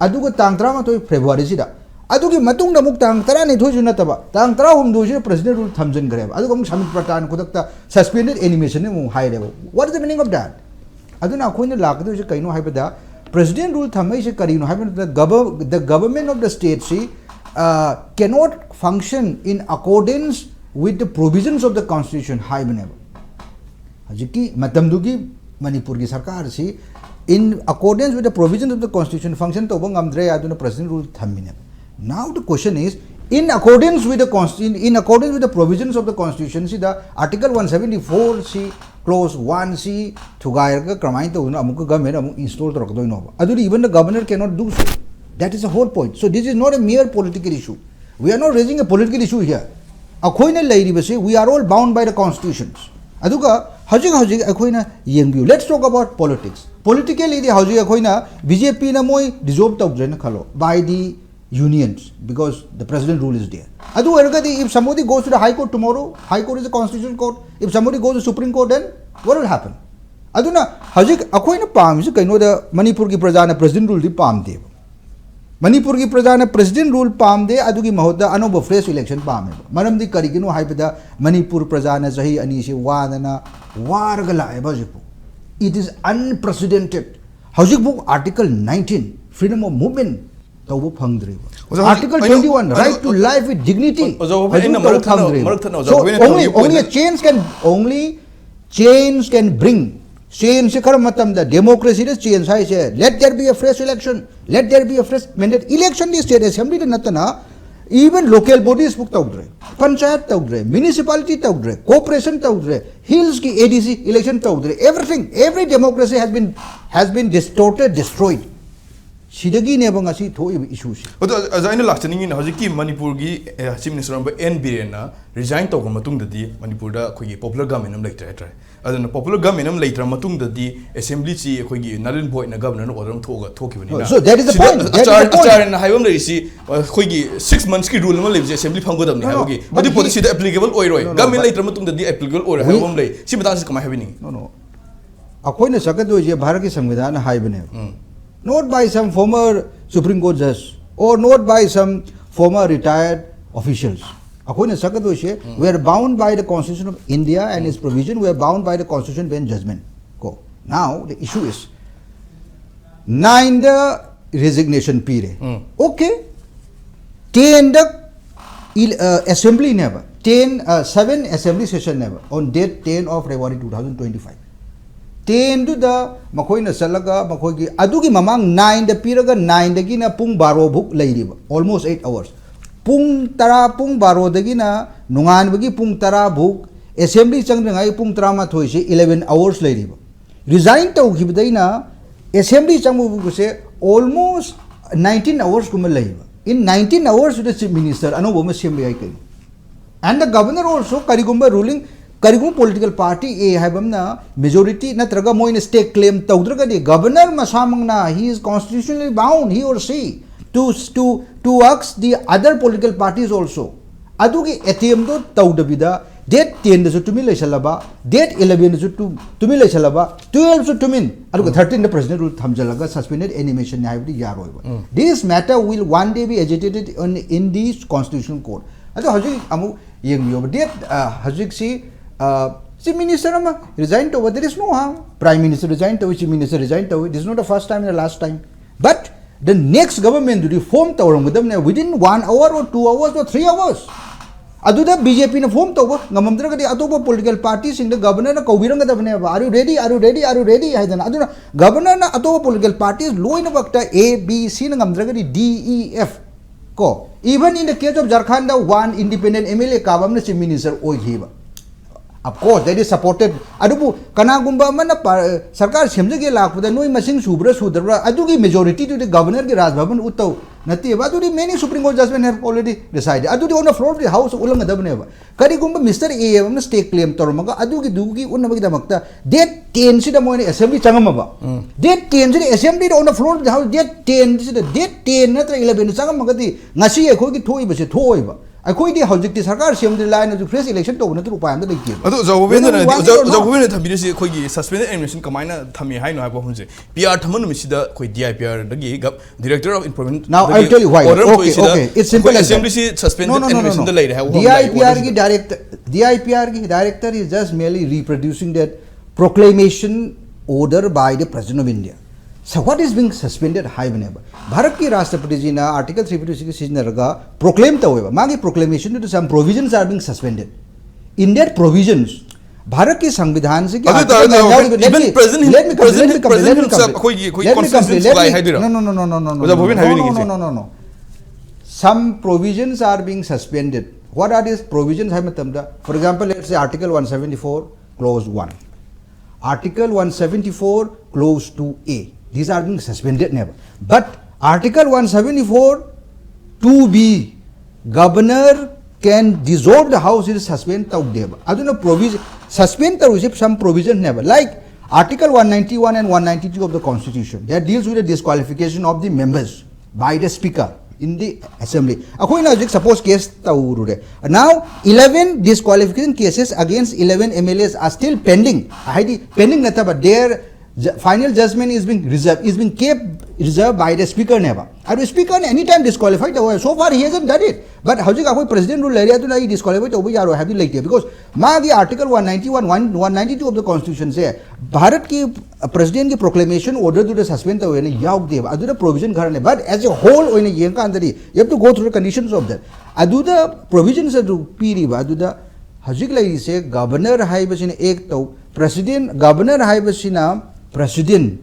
ꯑꯗꯨꯒ ꯇꯥꯡ ꯇꯔꯥꯃꯥꯊꯣꯏ Februaryꯁꯤꯗ, ꯑꯗꯨꯒꯤ ꯃꯇꯨꯡꯗ ꯑꯃꯨꯛ ꯇꯥꯡ ꯇꯔꯥꯅꯤꯊꯣꯏꯁꯨ ꯅꯠꯇꯕ, ꯇꯥꯡ ꯇꯔꯥꯍꯨꯝꯗꯣꯏꯁꯤꯗ president rule ꯊꯝꯖꯤꯟꯈ꯭ꯔꯦꯕ꯫ ꯑꯗꯨꯒ ꯑꯃꯨꯛ ꯁꯃꯤꯠ ꯄ꯭ꯔꯇꯥꯟ ꯈꯨꯗꯛꯇ suspended animation ꯑꯃꯨꯛ ꯍꯥꯏꯔꯦꯕ꯫ What is the meaning of that? ꯑꯗꯨꯅ ꯑꯩꯈꯣꯏꯅ ꯂꯥꯛꯀꯗꯣꯏꯁꯦ ꯀꯩꯅꯣ ꯍꯥꯏꯕꯗ, president rule ꯊꯝꯃꯛꯏꯁꯦ ꯀꯔꯤꯅꯣ ꯍꯥꯏꯕ ꯃꯇꯝꯗ, "The government of the stateꯁꯤ cannot function in accordance with the provisions of the constitution" ꯍꯥꯏꯕꯅꯦꯕ꯫ ꯍꯧꯖꯤꯛꯀꯤ ꯃꯇꯝꯗꯨꯒꯤ ꯃꯅꯤꯄꯨꯔꯒꯤ ꯁꯔꯀꯥꯔꯁꯤ in accordance with the provisions of the constitution function ꯇꯧꯕ ꯉꯝꯗ꯭ꯔꯦ, ꯑꯗꯨꯅ president rule ꯊꯝꯃꯤꯅꯦꯕ꯫ Now the question is, in accordance with the consti-, in accordance with the provisions of the constitution ꯁꯤꯗ article one seventy four ꯁꯤ clause one ꯁꯤ ꯊꯨꯒꯥꯏꯔꯒ ꯀꯃꯥꯏꯅ ꯇꯧꯗꯅ ꯑꯃꯨꯛꯀ government ꯑꯃꯨꯛ install ꯇꯧꯔꯛꯀꯗꯣꯏꯅꯣꯕ? ꯑꯗꯨꯗꯤ even the governor cannot do so. That is the whole point. So this is not a mere political issue. We are not raising a political issue here. ꯑꯩꯈꯣꯏꯅ ꯂꯩꯔꯤꯕꯁꯤ, we are all bound by the constitutions. ꯑꯗꯨꯒ ꯍꯧꯖꯤꯛ ꯍꯧꯖꯤꯛ ꯑꯩꯈꯣꯏꯅ ꯌꯦꯡꯕꯤꯌꯨ, let's talk about politics. Politicallyꯗꯤ ꯍꯧꯖꯤꯛ ꯑꯩꯈꯣꯏꯅ BJPꯅ ꯃꯣꯏ dissolve ꯇꯧꯗ꯭ꯔꯦꯅ ꯈꯜꯂꯣ, by the unions, because the president rule is there. ꯑꯗꯨ ꯑꯣꯏꯔꯒꯗꯤ, if somebody goes to the High Court tomorrow, High Court is a constitutional court, if somebody goes to Supreme Court, then what will happen? ꯑꯗꯨꯅ ꯍꯧꯖꯤꯛ ꯑꯩꯈꯣꯏꯅ ꯄꯥꯝꯃꯤꯁꯤ ꯀꯩꯅꯣꯗ, ꯃꯅꯤꯄꯨꯔꯒꯤ ꯄ꯭ꯔꯖꯥꯅ president ruleꯗꯤ ꯄꯥꯝꯗꯦꯕ꯫ ꯃꯅꯤꯄꯨꯔꯒꯤ ꯄ꯭ꯔꯖꯥꯅ president rule ꯄꯥꯝꯗꯦ, ꯑꯗꯨꯒꯤ ꯃꯍꯨꯠꯇ ꯑꯅꯧꯕ fresh election ꯄꯥꯝꯃꯦꯕ꯫ ꯃꯔꯝꯗꯤ ꯀꯔꯤꯒꯤꯅꯣ ꯍꯥꯏꯕꯗ, ꯃꯅꯤꯄꯨꯔ ꯄ꯭ꯔꯖꯥꯅ ꯆꯍꯤ ꯑꯅꯤꯁꯤ ꯋꯥꯗꯅ, ꯋꯥꯔꯒ ꯂꯥꯛꯑꯦꯕ ꯍꯧꯖꯤꯛꯄꯨ꯫ It is unprecedented. ꯍꯧꯖꯤꯛꯄꯨ Article nineteen, freedom of movement ꯇꯧꯕ ꯐꯪꯗ꯭ꯔꯤꯕ꯫ ꯑꯣꯖꯥ, ꯍꯧꯖꯤꯛ Article ꯑꯩꯅ, twenty-one, right to life with dignity, ꯑꯣꯖꯥ, ꯍꯧꯖꯤꯛ ꯑꯩꯅ ꯍꯧꯖꯤꯛ ꯇꯧꯕ ꯃꯔꯛ ꯊꯠꯅ, ꯐꯪꯗ꯭ꯔꯤꯕ꯫ ꯃꯔꯛ ꯊꯠꯅ, ꯑꯣꯖꯥ, So, ꯍꯧꯖꯤꯛ ꯑꯩꯅ only, ꯊꯝꯖꯒꯦ only point a change can, only change can bring, changeꯁꯦ ꯀꯔꯝꯕ ꯃꯇꯝꯗ? Democracyꯗ change ꯍꯥꯏꯁꯦ, let there be a fresh election, let there be a fresh mandate, electionꯗꯤ state assemblyꯗ ꯅꯠꯇꯅ, even local bodiesꯕꯨ ꯇꯧꯗ꯭ꯔꯦ, ꯄꯟꯆꯥꯌꯠ ꯇꯧꯗ꯭ꯔꯦ, municipality ꯇꯧꯗ꯭ꯔꯦ, corporation ꯇꯧꯗ꯭ꯔꯦ, hillsꯀꯤ ADC election ꯇꯧꯗ꯭ꯔꯦ, everything, every democracy has been, has been distorted, destroyed. ꯁꯤꯗꯒꯤꯅꯦꯕ ꯉꯁꯤ ꯊꯣꯛꯏꯕ issueꯁꯦ꯫ ꯑꯗꯣ ꯑꯣꯖꯥ, ꯑꯩꯅ ꯂꯥꯛꯆꯅꯤꯡꯉꯤꯅ, ꯍꯧꯖꯤꯛꯀꯤ ꯃꯅꯤꯄꯨꯔꯒꯤ, ꯑꯦ, Chief Minister ꯑꯣꯏꯔꯝꯕ ꯑꯦꯟ ꯕꯤꯔꯦꯟꯅ resign ꯇꯧꯈ꯭ꯔ ꯃꯇꯨꯡꯗꯗꯤ ꯃꯅꯤꯄꯨꯔꯗ ꯑꯩꯈꯣꯏꯒꯤ popular government ꯑꯃ ꯂꯩꯇ꯭ꯔꯦ ꯍꯥꯏꯇꯥꯔꯦ꯫ ꯑꯗꯨꯅ popular government ꯑꯃ ꯂꯩꯇ꯭ꯔ ꯃꯇꯨꯡꯗꯗꯤ assemblyꯁꯤ ꯑꯩꯈꯣꯏꯒꯤ null and voidꯅ governorꯅ order ꯑꯃ ꯊꯣꯛꯑꯒ ꯊꯣꯛꯈꯤꯕꯅꯤꯅ, So, that is the ꯁꯤꯗ point, that is the achar-, point. ꯑꯆꯥꯔꯌꯅ ꯍꯥꯏꯕ ꯑꯃ ꯂꯩꯔꯤꯁꯤ, ꯑꯩꯈꯣꯏꯒꯤ six monthsꯀꯤ rule ꯑꯃ ꯂꯩꯕꯁꯦ assembly ꯐꯝꯒꯗꯕꯅꯤ No, no, ꯍꯥꯏꯕꯒꯤ, but ꯑꯗꯨꯒꯤ ꯄꯣꯠꯇꯨ he ꯁꯤꯗ applicable ꯑꯣꯏꯔꯣꯏ꯫ No, no, Government but ꯂꯩꯇ꯭ꯔ ꯃꯇꯨꯡꯗꯗꯤ applicable ꯑꯣꯏꯔꯣꯏ we ꯍꯥꯏꯕ ꯑꯃ ꯂꯩ꯫ ꯁꯤ ꯃꯇꯥꯡꯁꯤꯗ ꯀꯃꯥꯏꯅ ꯍꯥꯏꯕꯤꯅꯤꯡꯉꯤ? No, no. ꯑꯩꯈꯣꯏꯅ ꯆꯠꯀꯗꯣꯏꯁꯦ ꯚꯥꯔꯠꯀꯤ ꯁꯪꯕꯤꯙꯥꯟꯅ ꯍꯥꯏꯕꯅꯦꯕ꯫ ꯎꯝ꯫ Not by some former Supreme Court judge or not by some former retired officials. ꯑꯩꯈꯣꯏꯅ ꯆꯠꯀꯗꯣꯏꯁꯦ, ꯎꯝ, we are bound by the Constitution of India and its provision, we are bound by the Constitution and judgment. ꯀꯣ, now the issue is, nineꯗ resignation ꯄꯤꯔꯦ꯫ ꯎꯝ꯫ Okay, tenꯗ il-, uh, assemblyꯅꯦꯕ, ten, uh, seven assembly sessionꯅꯦꯕ, on date ten of February two thousand twenty-five꯫ Tenꯗꯨꯗ ꯃꯈꯣꯏꯅ ꯆꯠꯂꯒ, ꯃꯈꯣꯏꯒꯤ ꯑꯗꯨꯒꯤ ꯃꯃꯥꯡ nineꯗ ꯄꯤꯔꯒ, nineꯗꯒꯤꯅ ꯄꯨꯡ ꯕꯥꯔꯣ ꯐꯥꯎ ꯂꯩꯔꯤꯕ, almost eight hours꯫ ꯄꯨꯡ ꯇꯔꯥ, ꯄꯨꯡ ꯕꯥꯔꯣꯗꯒꯤꯅ ꯅꯣꯡꯉꯥꯟꯕꯒꯤ ꯄꯨꯡ ꯇꯔꯥ ꯐꯥꯎ, assembly ꯆꯪꯗ꯭ꯔꯤꯉꯩ ꯄꯨꯡ ꯇꯔꯥꯃꯥꯊꯣꯏꯁꯦ eleven hours ꯂꯩꯔꯤꯕ꯫ Resign ꯇꯧꯈꯤꯕꯗꯩꯅ assembly ꯆꯪꯕ ꯐꯥꯎꯕꯁꯦ almost nineteen hoursꯀꯨꯝꯕ ꯂꯩꯕ꯫ In nineteen hoursꯇꯨꯗ Chief Minister ꯑꯅꯧꯕ ꯑꯃ ꯁꯦꯝꯕ ꯌꯥꯏ ꯀꯩꯅꯣ? And the governor also, ꯀꯔꯤꯒꯨꯝꯕ ruling, ꯀꯔꯤꯒꯨꯝꯕ political party A ꯍꯥꯏꯕ ꯑꯃꯅ majority ꯅꯠꯇ꯭ꯔꯒ ꯃꯣꯏꯅ stake claim ꯇꯧꯗ꯭ꯔꯒꯗꯤ, governor ꯃꯁꯥꯃꯛꯅ, he is constitutionally bound, he or she, to, to, to ask the other political parties also꯫ ꯑꯗꯨꯒꯤ attemptꯗꯣ ꯇꯧꯗꯕꯤꯗ, Date ten ꯗꯁꯨ ꯇꯨꯃꯤꯟ ꯂꯩꯁꯜꯂꯕ, date eleven ꯗꯁꯨ ꯇꯨ- ꯇꯨꯃꯤꯟ ꯂꯩꯁꯜꯂꯕ, twelve ꯁꯨ ꯇꯨꯃꯤꯟ, ꯑꯗꯨꯒ thirteen ꯗ president rule ꯊꯝꯖꯤꯜꯂꯒ suspended animation ꯅꯤ ꯍꯥꯏꯕꯗꯤ ꯌꯥꯔꯣꯏꯕ. This matter will one day be agitated in, in the constitutional court. ꯑꯗꯣ ꯍꯧꯖꯤꯛ ꯑꯃꯨꯛ ꯌꯦꯡꯕꯤꯌꯣꯕ, date, ꯑ, ꯍꯧꯖꯤꯛꯁꯤ, ꯑ, chief minister ꯑꯃ resign ꯇꯧꯕ, there is no harm. Prime minister resign ꯇꯧꯏ, chief minister resign ꯇꯧꯏ, this is not the first time and the last time. But the next government ꯗꯨꯗꯤ form ꯇꯧꯔꯝꯒꯗꯕꯅꯦ within one hour or two hours or three hours. ꯑꯗꯨꯗ B J ꯄꯤꯅ form ꯇꯧꯕ ꯉꯝꯃꯝꯗ꯭ꯔꯒꯗꯤ ꯑꯇꯣꯞꯄ political party ꯁꯤꯡꯗ governor ꯅ ꯀꯧꯕꯤꯔꯝꯒꯗꯕꯅꯦꯕ, "Are you ready? Are you ready? Are you ready?" ꯍꯥꯏꯗꯅ. ꯑꯗꯨꯅ governor ꯅ ꯑꯇꯣꯞꯄ political parties ꯂꯣꯏꯅꯃꯛꯇ A, B, C ꯅ ꯉꯝꯗ꯭ꯔꯒꯗꯤ D, E, F ꯀꯣ. Even in the case of Jharkhand the one independent M L A ꯀꯥꯕ ꯑꯃꯅ chief minister ꯑꯣꯏꯈꯤꯕ. Of course, that is supported. ꯑꯗꯨꯕꯨ ꯀꯅꯥꯒꯨꯝꯕ ꯑꯃꯅ ꯄꯥ-, ꯁꯔꯀꯥꯔ ꯁꯦꯝꯖꯒꯦ ꯂꯥꯛꯄꯗ ꯅꯣꯏ ꯃꯁꯤꯡ ꯁꯨꯕ꯭ꯔꯥ ꯁꯨꯗꯕ꯭ꯔꯥ, ꯑꯗꯨꯒꯤ majority ꯗꯨꯗꯤ governor ꯒꯤ ꯔꯥꯖ ꯚꯕꯟ ꯎꯠꯇꯧ ꯅꯠꯇꯦꯕ. ꯑꯗꯨꯗꯤ many Supreme Court judgment have already decided. ꯑꯗꯨꯗꯤ on the floor of the house ꯎꯠꯂꯝꯒꯗꯕꯅꯦꯕ. ꯀꯔꯤꯒꯨꯝꯕ Mister A ꯑꯃꯅ stay claim ꯇꯧꯔꯝꯃꯒ ꯑꯗꯨꯒꯤꯗꯨꯒꯤ ꯎꯠꯅꯕꯒꯤꯗꯃꯛꯇ date ten ꯁꯤꯗ ꯃꯣꯏꯅ assembly ꯆꯪꯉꯝꯃꯕ, date ten ꯁꯤꯗ assembly the on the floor of the house, date ten ꯁꯤꯗ, date ten ꯅꯠꯇ꯭ꯔ eleven ꯗ ꯆꯪꯉꯝꯃꯒꯗꯤ ꯉꯁꯤ ꯑꯩꯈꯣꯏꯒꯤ ꯊꯣꯛꯏꯕꯁꯦ ꯊꯣꯛꯑꯣꯏꯕ. ꯑꯩꯈꯣꯏꯗꯤ ꯍꯧꯖꯤꯛꯇꯤ ꯁꯔꯀꯥꯔ ꯁꯦꯝꯗ꯭ꯔꯤ ꯂꯥꯏꯅꯁꯨ fresh election ꯇꯧꯕ ꯅꯠꯇꯅ ꯎꯄꯥꯏ ꯑꯝꯇ ꯂꯩꯇꯦꯕ. ꯑꯗꯣ ꯖꯥꯎꯕꯣꯕꯦꯟꯗꯅ Whether we want it or not. ꯖꯥꯎꯕꯣꯕꯦꯟꯗ ꯊꯝꯕꯤꯔꯤꯁꯤ ꯑꯩꯈꯣꯏꯒꯤ suspended animation ꯀꯃꯥꯏꯅ ꯊꯝꯃꯤ ꯍꯥꯏꯅꯣ ꯍꯥꯏꯕ ꯋꯥꯐꯝꯁꯦ, P R ꯊꯝꯕ ꯅꯨꯃꯤꯠꯁꯤꯗ ꯑꯩꯈꯣꯏ D I P R ꯗꯒꯤ gov- Director of Improvement Now, I'll tell you why. Order Okay, ꯊꯣꯛꯏꯁꯤꯗ okay. It's simple ꯑꯩꯈꯣꯏ as that. Assembly ꯁꯤ suspended No, no, no, no, animation no. ꯗ ꯂꯩꯔꯦ ꯍꯥꯏꯕ D I P R ꯒꯤ director, D I P R ꯒꯤ director is just merely reproducing that proclamation order by the President of India. So what is being suspended ꯍꯥꯏꯕꯅꯦꯕ. ꯚꯥꯔꯠꯀꯤ ꯔꯥꯁꯇ꯭ꯔꯄꯇꯤꯖꯤꯅ Article three fifty six ꯁꯤꯖꯤꯟꯅꯔꯒ proclaim ꯇꯧꯋꯦꯕ. ꯃꯥꯒꯤ proclamation ꯗꯨꯗ some provisions are being suspended. In that provisions, ꯚꯥꯔꯠꯀꯤ ꯁꯪꯕꯤꯙꯥꯟꯁꯤꯒꯤ ꯑꯗꯨ Article ꯇꯥꯔꯗꯤ nine even ꯌꯥꯎꯔꯤꯕ- let me- President let me complete, let me President complete, let me Himself complete. ꯑꯩꯈꯣꯏꯒꯤ- ꯑꯩꯈꯣꯏ Let me constitution complete, let ꯂꯥꯏ me- ꯍꯥꯏꯗꯣꯏꯔꯣ? No, no, no, no, no, no, no, ꯑꯣꯖꯥ ꯚꯣꯕꯤꯟ no, ꯍꯥꯏꯕꯤꯅꯤꯡꯉꯤꯁꯦ? no, no, no, no. Some provisions are being suspended. What are these provisions ꯍꯥꯏꯕ ꯃꯇꯝꯗ, for example, let's say Article one seventy four, Clause one. Article one seventy four, Clause two A. These are being suspended ꯅꯦꯕ. But Article one seventy four, two B, Governor can dissolve the House is suspend ꯇꯧꯗꯦꯕ. ꯑꯗꯨꯅ provision, suspend ꯇꯧꯔꯤꯁꯦ some provision ꯅꯦꯕ. Like Article one ninety one and one ninety two of the Constitution that deals with the disqualification of the members by the Speaker. in the assembly. ꯑꯩꯈꯣꯏꯅ ꯍꯧꯖꯤꯛ suppose case ꯇꯧꯔꯨꯔꯦ, now eleven disqualification cases against eleven M L As are still pending. ꯍꯥꯏꯗꯤ pending ꯅꯠꯇꯕ, their ju- final judgment is being reserved, is being kept reserved by the speaker ꯅꯦꯕ. ꯑꯗꯨ speaker ꯅ any time disqualify ꯇꯧꯕ ꯌꯥꯏ. So far he hasn't done it. But ꯍꯧꯖꯤꯛ ꯑꯩꯈꯣꯏ president rule ꯂꯩꯔꯦ, ꯑꯗꯨꯅ ꯑꯩ disqualify ꯇꯧꯕ ꯌꯥꯔꯣꯏ ꯍꯥꯏꯕꯗꯤ ꯂꯩꯇꯦ, because ꯃꯥꯒꯤ article one ninety one, one ninety two of the constitution ꯁꯦ ꯚꯥꯔꯠꯀꯤ president ꯀꯤ proclamation order ꯗꯨꯗ suspend ꯇꯧꯋꯦꯅ ꯌꯥꯎꯗꯦꯕ, ꯑꯗꯨꯗ provision ꯈꯔꯅꯦ. But as a whole ꯑꯣꯏꯅ ꯌꯦꯡꯀꯥꯟꯗꯗꯤ you have to go through the conditions of that. ꯑꯗꯨꯗ provisions ꯑꯗꯨ ꯄꯤꯔꯤꯕ ꯑꯗꯨꯗ ꯍꯧꯖꯤꯛ ꯂꯩꯔꯤꯁꯦ, governor ꯍꯥꯏꯕꯁꯤꯅ act ꯇꯧ, president, governor ꯍꯥꯏꯕꯁꯤꯅ president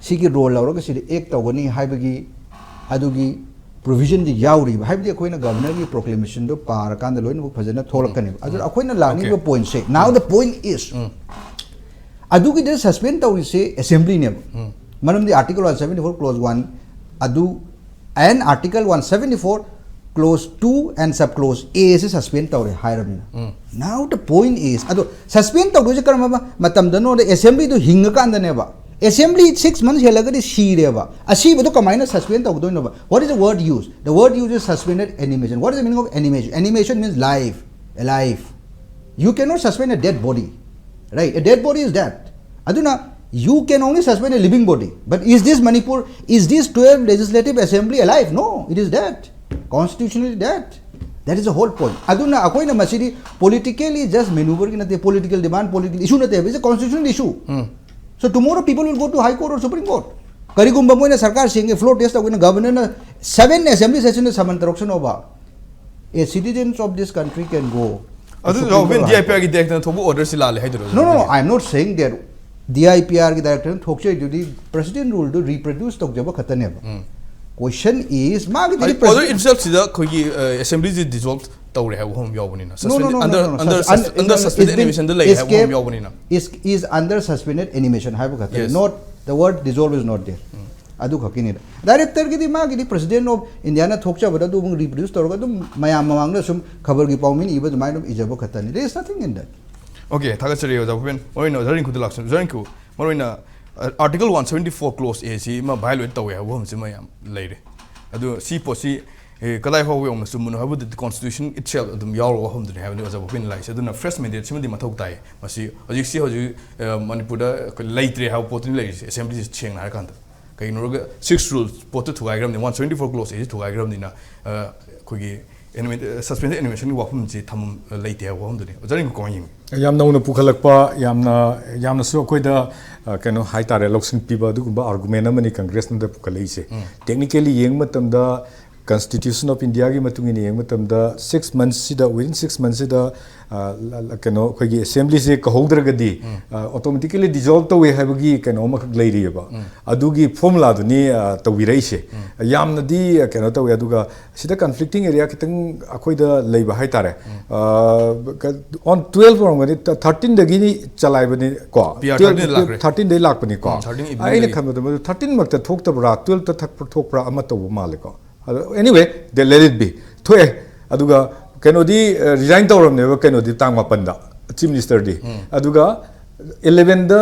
ꯁꯤꯒꯤ role ꯂꯧꯔꯒ ꯁꯤꯗ act ꯇꯧꯒꯅꯤ ꯍꯥꯏꯕꯒꯤ ꯑꯗꯨꯒꯤ provision ꯗꯤ ꯌꯥꯎꯔꯤꯕ, ꯍꯥꯏꯕꯗꯤ ꯑꯩꯈꯣꯏꯅ governor ꯒꯤ proclamation ꯗꯣ ꯄꯥꯔꯀꯥꯟꯗ ꯂꯣꯏꯅꯃꯛ ꯐꯖꯅ ꯊꯣꯛꯂꯛꯀꯅꯦꯕ. ꯑꯗꯨꯅ ꯑꯩꯈꯣꯏꯅ ꯂꯥꯛꯅꯤꯡꯕ point say, now the point is, ꯑꯗꯨꯒꯤꯗ suspend ꯇꯧꯔꯤꯁꯦ assembly ꯅꯦꯕ. ꯃꯔꯝꯗꯤ article one seventy four clause one ꯑꯗꯨ and article one seventy four clause two and sub clause A say suspend ꯇꯧꯔꯦ ꯍꯥꯏꯔꯕꯅꯤꯅ, now the point is, ꯑꯗꯣ suspend ꯇꯧꯗꯣꯏꯁꯦ ꯀꯔꯝꯕ ꯃꯇꯝꯗꯅꯣꯗ? Assembly ꯗꯨ ꯍꯤꯡꯉꯀꯥꯟꯗꯅꯦꯕ. Assembly six months ꯍꯦꯜꯂꯒꯗꯤ ꯁꯤꯔꯦꯕ. ꯑꯁꯤꯕꯗꯣ ꯀꯃꯥꯏꯅ suspend ꯇꯧꯗꯣꯏꯅꯣꯕ? What is the word use? The word use is suspended animation. What is the meaning of animation? Animation means life, alive. You cannot suspend a dead body, right? A dead body is dead. ꯑꯗꯨꯅ you can only suspend a living body. But is this Manipur, is this twelve legislative assembly alive? No, it is dead. Constitutionally dead. That is the whole point. ꯑꯗꯨꯅ ꯑꯩꯈꯣꯏꯅ ꯃꯁꯤꯗꯤ politically just maneuver ꯒꯤ ꯅꯠꯇꯦ, political demand, political issue ꯅꯠꯇꯦ, it's a constitutional issue. So tomorrow people will go to High Court or Supreme Court. ꯀꯔꯤꯒꯨꯝꯕ ꯃꯣꯏꯅ ꯁꯔꯀꯥꯔ ꯁꯦꯝꯒꯦ, floor test ꯇꯧꯒꯦꯅ governor ꯅ seven assembly session the summon ꯇꯧꯔꯛꯁꯅꯣꯕ, a citizens of this country can go to ꯑꯗꯨ Supreme Court or High Court. D I P R ꯒꯤ director ꯅ ꯊꯣꯛꯄ order ꯁꯤ ꯂꯥꯜꯂꯦ ꯍꯥꯏꯗꯣꯏꯔꯣ? No, no, no, I am not saying that. D I P R ꯒꯤ director ꯅ ꯊꯣꯛꯆꯩꯗꯨꯗꯤ president rule ꯗꯨ reproduce ꯇꯧꯖꯕ ꯈꯛꯇꯅꯦꯕ. Question is, ꯃꯥꯒꯤꯗꯤ Order itself ꯁꯤꯗ ꯑꯩꯈꯣꯏꯒꯤ assembly ꯁꯤ dissolve ꯇꯧꯔꯦ ꯍꯥꯏꯕ ꯋꯥꯐꯝ ꯌꯥꯎꯕꯅꯤꯅ, No, no, no, no, under no, no. under Sus- un- under it's suspended been animation ꯗ ꯂꯩ ꯍꯥꯏꯕ ꯋꯥꯐꯝ escape- ꯌꯥꯎꯕꯅꯤꯅ. is is under suspended animation ꯍꯥꯏꯕ ꯈꯛꯇꯅꯤ. Yes. Not, the word dissolve is not there. ꯑꯗꯨ ꯈꯛꯀꯤꯅꯤꯗ. Director ꯒꯤꯗꯤ ꯃꯥꯒꯤꯗꯤ president of India ꯅ ꯊꯣꯛꯆꯕꯗ ꯑꯗꯨ ꯑꯃꯨꯛ reproduce ꯇꯧꯔꯒ ꯑꯗꯨꯝ ꯃꯌꯥꯝ ꯃꯃꯥꯡꯗ ꯁꯨꯝ ꯈꯕꯔꯒꯤ ꯄꯥꯎꯃꯤꯅ ꯏꯕ ꯑꯗꯨꯃꯥꯏꯅ ꯑꯗꯨꯝ ꯏꯖꯕ ꯈꯛꯇꯅꯤ. There is nothing in that. Okay, ꯊꯥꯒꯠꯆꯔꯤ ꯑꯣꯖꯥ ꯚꯨꯄꯦꯟ꯫ ꯃꯔꯨꯑꯣꯏꯅ ꯑꯣꯖꯥ ꯔꯤꯡꯀꯨꯗ ꯂꯥꯛꯆ-, ꯑꯣꯖꯥ ꯔꯤꯡꯀꯨ, ꯃꯔꯨꯑꯣꯏꯅ article one seventy four clause A ꯁꯤ ꯑꯃ violate ꯇꯧꯋꯦ ꯍꯥꯏꯕ ꯋꯥꯐꯝꯁꯤ ꯑꯃ ꯌꯥꯝ ꯂꯩꯔꯦ꯫ ꯑꯗꯨ ꯁꯤ ꯄꯣꯠꯁꯤ, ꯑꯦ, ꯀꯗꯥꯏ ꯐꯥꯎꯕ ꯌꯧꯅ ꯆꯨꯝꯕꯅꯣ ꯍꯥꯏꯕꯗꯨꯗꯤ constitution itself ꯑꯗꯨꯝ ꯌꯥꯎꯔꯒ ꯋꯥꯐꯝꯗꯨꯅꯤ ꯍꯥꯏꯕꯅꯤ ꯑꯣꯖꯥ ꯄꯣꯄꯤꯅ ꯂꯥꯛꯏꯁꯦ꯫ ꯑꯗꯨꯅ fresh mandate ꯁꯤꯃꯗꯤ ꯃꯊꯧ ꯇꯥꯏ꯫ ꯃꯁꯤ ꯍꯧꯖꯤꯛꯁꯤ ꯍꯧꯖꯤꯛ, ꯑ, ꯃꯅꯤꯄꯨꯔꯗ ꯑꯩꯈꯣꯏ ꯂꯩꯇ꯭ꯔꯦ ꯍꯥꯏꯕ ꯄꯣꯠꯇꯨꯅꯤ ꯂꯩꯔꯤꯁꯦ, assembly ꯁꯤ ꯁꯦꯡꯅ ꯍꯥꯏꯔꯀꯥꯟꯗ꯫ ꯀꯩꯒꯤꯅꯣ ꯍꯥꯏꯔꯒ six rules ꯄꯣꯠꯇꯨ ꯊꯨꯒꯥꯏꯈ꯭ꯔꯕꯅꯤ, one seventy four clause ꯑꯁꯤ ꯊꯨꯒꯥꯏꯈ꯭ꯔꯕꯅꯤꯅ, ꯑ, ꯑꯩꯈꯣꯏꯒꯤ ꯑꯦꯅꯤꯃꯦ-, suspension animation ꯒꯤ ꯋꯥꯐꯝꯁꯤ ꯊꯝꯐꯝ, ꯑ, ꯂꯩꯇꯦ ꯍꯥꯏꯕ ꯋꯥꯐꯝꯗꯨꯅꯤ꯫ ꯑꯣꯖꯥ ꯔꯤꯡꯀꯨ ꯀꯃꯥꯏꯅ ꯌꯦꯡꯉꯤ? ꯌꯥꯝ ꯅꯧꯅ ꯄꯨꯈꯠꯂꯛꯄ, ꯌꯥꯝꯅ, ꯌꯥꯝꯅꯁꯨ ꯑꯩꯈꯣꯏꯗ, ꯑ, ꯀꯩꯅꯣ ꯍꯥꯏꯇꯥꯔꯦ, ꯂꯧꯁꯤꯡ ꯄꯤꯕ ꯑꯗꯨꯒꯨꯝꯕ argument ꯑꯃꯅꯤ ꯀꯪꯒ꯭ꯔꯦꯁꯅꯗ ꯄꯨꯈꯠꯂꯛꯏꯁꯦ꯫ ꯎꯝ꯫ Technically ꯌꯦꯡꯕ ꯃꯇꯝꯗ, Constitution of India ꯒꯤ ꯃꯇꯨꯡ ꯏꯟꯅ ꯌꯦꯡꯕ ꯃꯇꯝꯗ, six months ꯁꯤꯗ, within six months ꯁꯤꯗ, ꯑ, ꯀꯩꯅꯣ, ꯑꯩꯈꯣꯏꯒꯤ assembly ꯁꯦ ꯀꯧꯍꯧꯗ꯭ꯔꯒꯗꯤ, ꯎꯝ꯫ ꯑ, automatically dissolve ꯇꯧꯋꯦ ꯍꯥꯏꯕꯒꯤ ꯀꯩꯅꯣ ꯑꯃꯈꯛ ꯂꯩꯔꯤꯑꯕ꯫ ꯎꯝ꯫ ꯑꯗꯨꯒꯤ formula ꯗꯨꯅꯤ, ꯑ, ꯇꯧꯕꯤꯔꯛꯏꯁꯦ꯫ ꯎꯝ꯫ ꯌꯥꯝꯅꯗꯤ, ꯑ, ꯀꯩꯅꯣ ꯇꯧꯋꯦ, ꯑꯗꯨꯒ ꯁꯤꯗ conflicting area ꯈꯤꯇꯪ ꯑꯩꯈꯣꯏꯗ ꯂꯩꯕ ꯍꯥꯏꯇꯥꯔꯦ꯫ ꯎꯝ꯫ ꯑ, ꯀ-, on twelve ꯑꯣꯏꯔꯝꯒꯅꯤ, th-, thirteen ꯗꯒꯤꯅꯤ ꯆꯂꯥꯏꯕꯅꯤ ꯀꯣ꯫ P R twelve, thirteen ꯗꯒꯤ ꯂꯥꯛꯈ꯭ꯔꯦ꯫ Thirteen ꯗꯒꯤ ꯂꯥꯛꯄꯅꯤ ꯀꯣ꯫ ꯎꯝ, thirteen evening ꯑꯩꯅ ꯗꯒꯤ꯫ ꯈꯟꯕꯗ ꯃꯗꯨ thirteen ꯃꯛꯇ ꯊꯣꯛꯇꯕ꯭ꯔꯥ, twelve ꯇ ꯊꯛꯄ ꯊꯣꯛꯄ꯭ꯔꯥ ꯑꯃ ꯇꯧꯕ ꯃꯥꯜꯂꯦꯀꯣ꯫ ꯑꯗꯣ, anyway, they let it be꯫ ꯊꯣꯛꯑꯦ꯫ ꯑꯗꯨꯒ ꯀꯩꯅꯣꯗꯤ, ꯑ, resign ꯇꯧꯔꯝꯅꯦꯕ, ꯀꯩꯅꯣꯗꯤ, ꯇꯥꯡ ꯃꯥꯄꯟꯗ chief minister ꯗꯤ꯫ ꯎꯝ꯫ ꯑꯗꯨꯒ eleven ꯗ